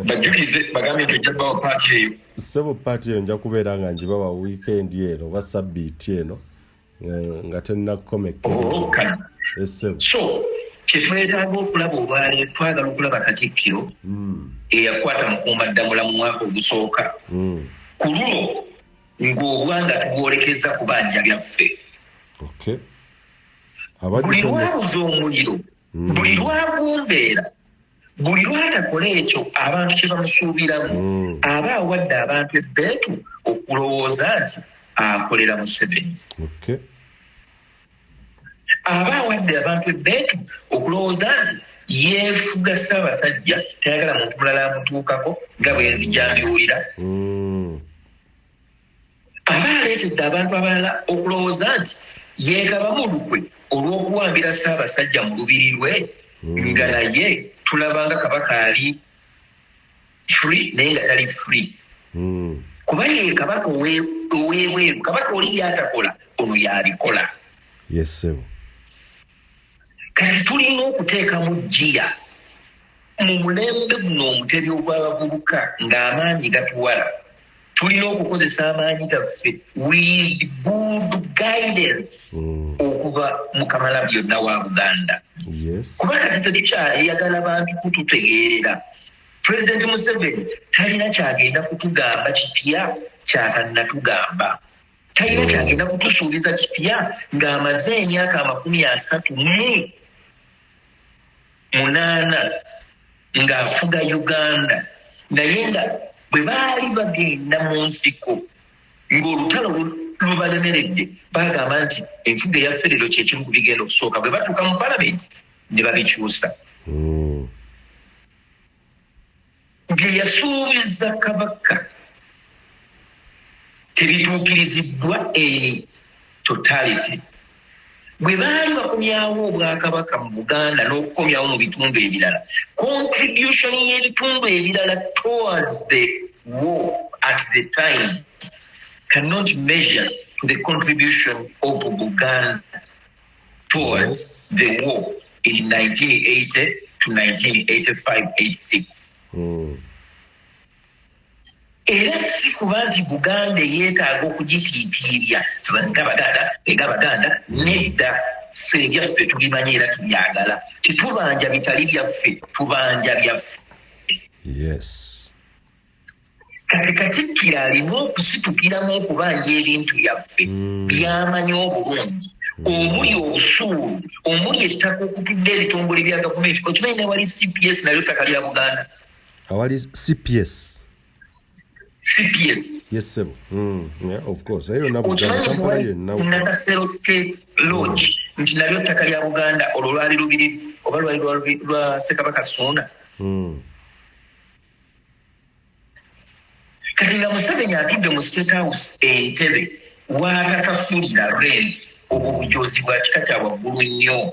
bajjukize bagambye nti ojja bawa paati eyo. Ssebo, paati eyo nja kubeera nga ngibawa wiikendi eno oba sabbiiti eno eh, nga tennakukomekkereza. Oh, so kyetwetaaga okulaba olwaleero twagala okulaba Katikkiro hmm. eyakwata Mukuumaddamula mu mwaka ogusooka hmm. ku luno ng'obwanga tubwolekeza kubanja byaffe. Buli lwabuza omuliro hmm. buli lwavumbeera, buli lwatakola ekyo abantu kye bamusuubiramu aba awadde abantu ebbeetu okulowooza nti akolera Museveni. Aba awadde abantu ebbeetu okulowooza nti yeefuga Ssaabasajja, tayagala muntu mulala amutuukako nga bwe nzija mbiwulira. Aba aleetedde abantu abalala okulowooza nti yeegabamu olukwe olw'okuwambira Ssaabasajja mu lubiri lwe, nga naye tulaba nga Kabaka ali free naye nga tali free. Kuba ye Kabaka ow'ebweru, Kabaka oli by'atakola ono y'abikola. Yes, ssebo. Kati tulina okuteekamu ggiya mu mulembe guno omutebi ogw'abavubuka ng'amaanyi gatuwala. Tulina okukozesa amaanyi gaffe with good guidance okuva mu Kamalabyonna wa Buganda. Kuba kati tetukyayagala bantu kututegeerera. Pulezidenti Museveni talina kyagenda kutugamba kipya kyatannatugamba. Talina kyagenda kutusuubiza kipya ng'amaze emyaka 38 ng'afuga Uganda, naye nga bwe baali bagenda mu nsiko ng'olutalo lubalemeredde bagamba nti enfuga eya federo kye kimu ku bigenda okusooka. Bwe batuuka mu palamenti ne babikyusa. Bye yasuubiza Kabaka tebituukiriziddwa in totality. Bwe baali bakomyawo Obwakabaka mu Buganda n'okukomyawo mu bitundu ebirala, contribution y'ebitundu ebirala towards the war at the time cannot measure to the contribution of Buganda towards the war in 1980 to 1985-86. Era si kuba nti Buganda yeetaaga okugitiitiirya nga Baganda nga Baganda, nedda. Ffe ebyaffe tubimanyi era tubyagala. Tetubanja bitali byaffe, tubanja byaffe. Kati Katikkiro alina okusitukiramu okubanja ebintu byaffe by'amanyi obulungi, omuli obusuulu, omuli ettaka okutudde ebitongole bya gavumenti. Okimanyi newali CPS nalyo ttaka lya Buganda? Awali CPS? CPS. Yes, ssebo. Yeah, of course. Eyo yonna Buganda, Okimanyi Kampala nti yenna. Nakasero State Lodge nti nalyo ttaka lya Buganda? Olwo lwali lubiri oba lwali lwa Ssekabaka Ssuuna. Kati nga Museveni atudde mu State House Entebe waatasasulira rent, obwo bujozi bwa kika kya waggulu nnyo.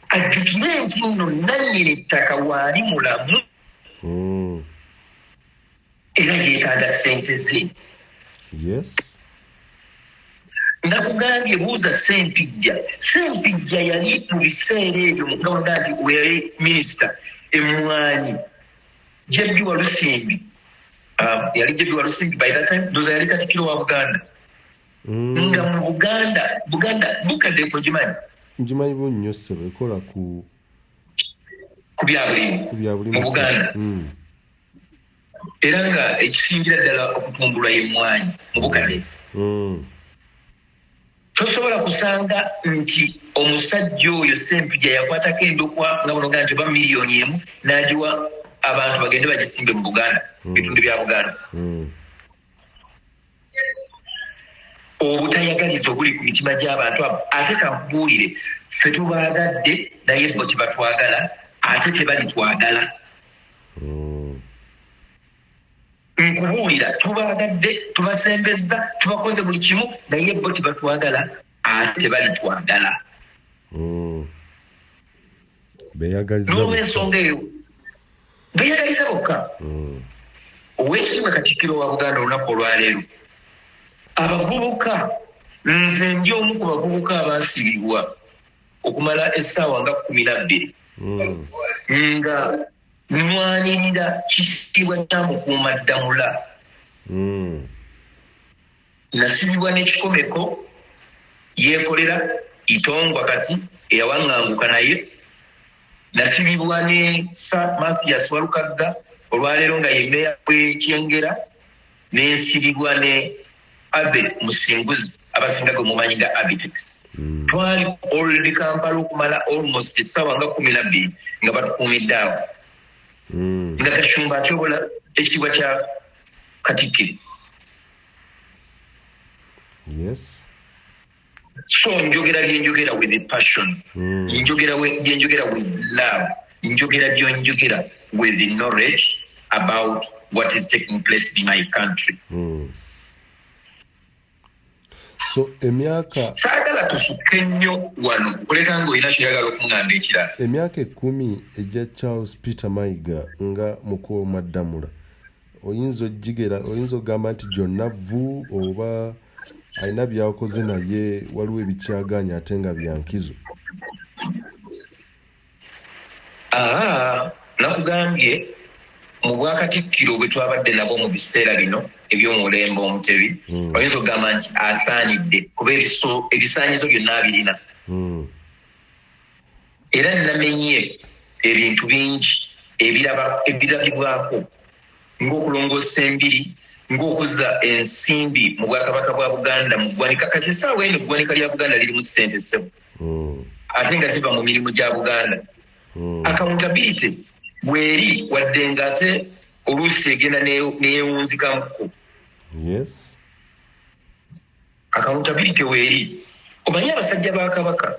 Ajjukire nti nno nannyini ttaka waali mulamu era yeetaaga ssente ze. Nakugambye buuza Sempijja. Sempijja yali mu biseera ebyo nga baga nti weyali minisita emmwanyi, JB Walusimbi, yali JB Walusimbi by that time, ndoza yali katikkiro wa Buganda. Nga mu Buganda, Buganda Bucadef ogimanyi? Ngimanyi bulungi nnyo ssebo, ekola ku ku byabulimi ku byabulimi mu Buganda. Era nga ekisingira ddala okutumbulwa y'emmwanyi mu Bucadef. Tosobola kusanga nti omusajja oyo Sempijja yakwatako endokwa nga bunoga nti oba 1 million n'agiwa abantu bagende bagisimbe mu Buganda, bitundu bya Buganda. Obutayagaliza obuli ku mitima gy'abantu abo. Ate kankubuulire, ffe tubaagadde naye bo tebatwagala, ate tebalitwagala. Nkubuulira, tubaagadde, tubasembezza, tubakoze buli kimu, naye bo tebatwagala ate tebalitwagala. Beeyagaliza N'olwensonga eyo beeyagaliza bokka. Oweekitiibwa Katikkiro wa Buganda, olunaku olwaleero abavubuka, nze ndi omu ku bavubuka abaasibibwa okumala essaawa nga 12 nga nwanirira kitiibwa kya Mukuuma Ddamula. Nasibibwa n'ekikomeko yeekolera Itongwa kati eyawaŋŋanguka, naye nasibibwa ne Sir Mathias Walukagga, olwaleero nga ye meeya w'Ekyengera, nensibibwa ne Abe Musinguzi, abasinga gwe mumanyi nga Abitex. Twali Old Kampala okumala almost essaawa nga 12 nga batukuumidde awo, nga Gashumba atyobola ekitiibwa kya Katikkiro. So njogera byenjogera with passion, njogera byenjogera with love, njogera byonjogera with the knowledge about what is taking place in my country. So emyaka Saagala tusukke nnyo wano, kuleka ng'olina kyoyagala okuŋŋamba ekirala. Emyaka 10 egya Charles Peter Mayiga nga mukuumaddamula, oyinza ogigera, oyinza okugamba nti gyonna vvu oba alina byakoze naye waliwo ebikyaganya ate nga byankizo? Aa, nakugambye mu bwakatikkiro bwe twabadde nabwo mu biseera bino eby'omulembe Omutebi, oyinza okugamba nti asaanidde kuba ebisaanyizo byonna abirina. Era namenye ebintu bingi ebirabibwako ng'okulongoosa embiri, ng'okuzza ensimbi mu bwakabaka bwa Buganda mu ggwanika. Kati essaawa eno eggwanika lya Buganda lirimu ssente, ssebo, ate nga ziva mu mirimu gya Buganda. Accountability bweri, wadde ng'ate oluusi egenda neyewunzikamuko. Accountability weeri. Omanyi abasajja ba Kabaka,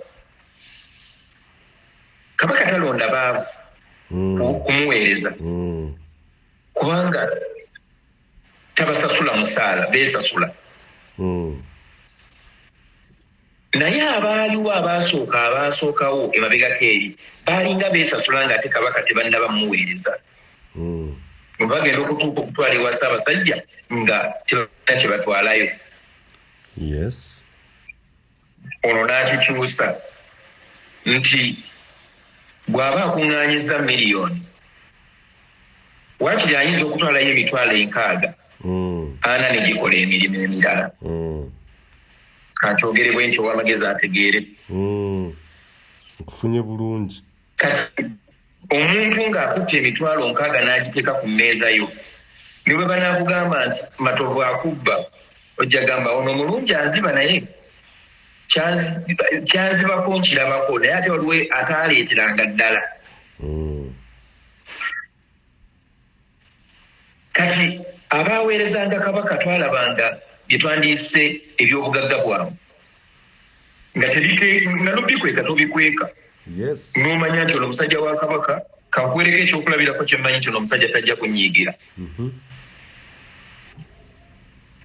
Kabaka talonda baavu kumuweereza, kubanga tabasasula musaala, beesasula. Naye abaaliwo abaasooka, abaasookawo emabegako eri, baalinga beesasula ng'ate Kabaka tebannaba mumuweereza. Bwe bagenda okutuuka okutwala ewa Ssaabasajja nga tebalina kye batwalayo. Ono n'akikyusa nti bw'aba akuŋŋaanyiza miliyoni, waakiri ayinza okutwalayo 60,000, ana ne gikola emirimu emirala. Kankyogere bwe nti, ow'amagezi ategeere. Nkufunye bulungi. Kati omuntu ng'akutte 60,000 n'agiteeka ku mmeeza yo, ne bwe banaakugamba nti Matovu akubba, ojja gamba ono omulungi anziba, naye kyanzibako nkirabako, naye ate waliwo ataaleeteranga ddala. Kati abaaweerezanga Kabaka twalabanga bye twandiise ebyobugagga bwabwe nga nga nobikweka tobikweka. N'omanya nti ono omusajja wa Kabaka, kankuwereko ekyokulabirako kyemmanyi nti ono omusajja tajja kunyiigira.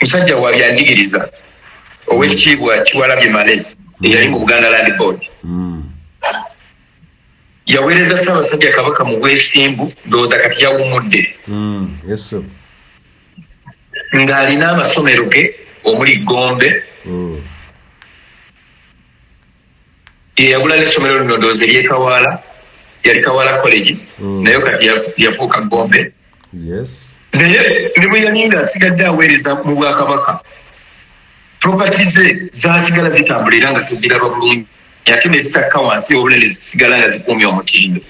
Musajja wa byanjigiriza, owekitiibwa Kiwalabye Male, eyali mu Buganda Land Board. Yaweereza Ssaabasajja Kabaka mu bwesimbu, ndowooza kati yawummudde. Yes, sir. Ng'alina amasomero ge omuli Gombe. Yeyagula n'essomero lino, ndowooza eryekawaala, yali Kawaala College. Naye kati yafuuka Gombe. Naye ne bwe yali ng'asigadde aweereza mu bwakabaka, property ze zasigala zitambula era nga tuziraba bulungi, ate ne zitakka wansi obunene, zisigala nga zikuumye omutindo.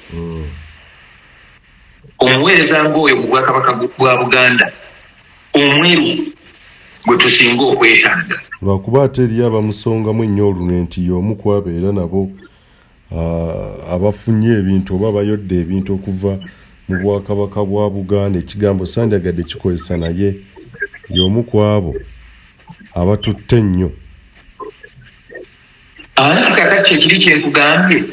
Omuweereza ng'oyo mu bwakabaka bwa Buganda omwerufu gwe tusinga okwetaaga. Lwakuba ate eriyo abamusongamu ennyo olunwe nti y'omu kwabeera nabo abafunye ebintu oba abayodde ebintu okuva mu bwakabaka bwa Buganda. Ekigambo sandyagadde kikozesa, naye y'omu ku abo abatutte ennyo. Anti kakati kyekiri kyenkugambye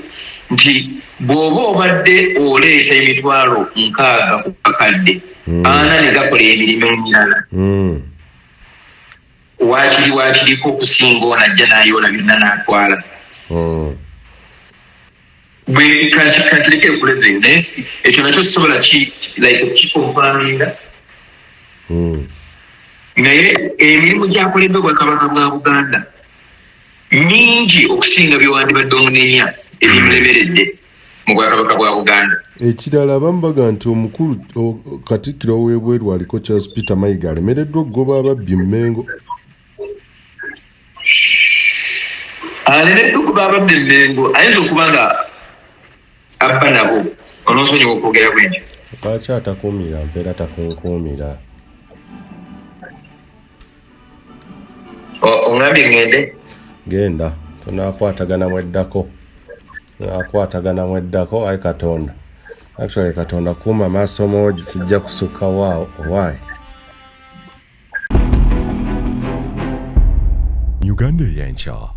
nti bw'oba obadde oleeta 60,000 ku kakadde, ana ne gakola emirimu emirala, waakiri waakiriko okusinga ono ajja n'ayoola byonna n'atwala. Bwe kankireke ekuleve, naye ekyo nakyo sisobola like okukiconfirminga. Naye emirimu gyakoleddwa obwakabaka bwa Buganda mingi okusinga byewandibadde omunenya ebimulemeredde mu bwakabaka bwa Buganda. Ekirala, abamu baga nti omukulu katikkiro ow'ebweru aliko Charles Peter Mayiga alemereddwa okugoba ababbi mu Mengo. Alemereddwa okugoba ababbi mu Mengo, ayinza okuba nga abba nabo, onoosonyiwa okwogera bwentyo. Lwaki atakuumira mpeera takunkuumira? Oŋambye ŋŋende? Genda, tunakwatagana mweddako, tunakwatagana mweddako. Ayi Katonda, actually Katonda kuuma maaso moogi, sijja kusukka waawo owaayi. Uganda Eyenkya.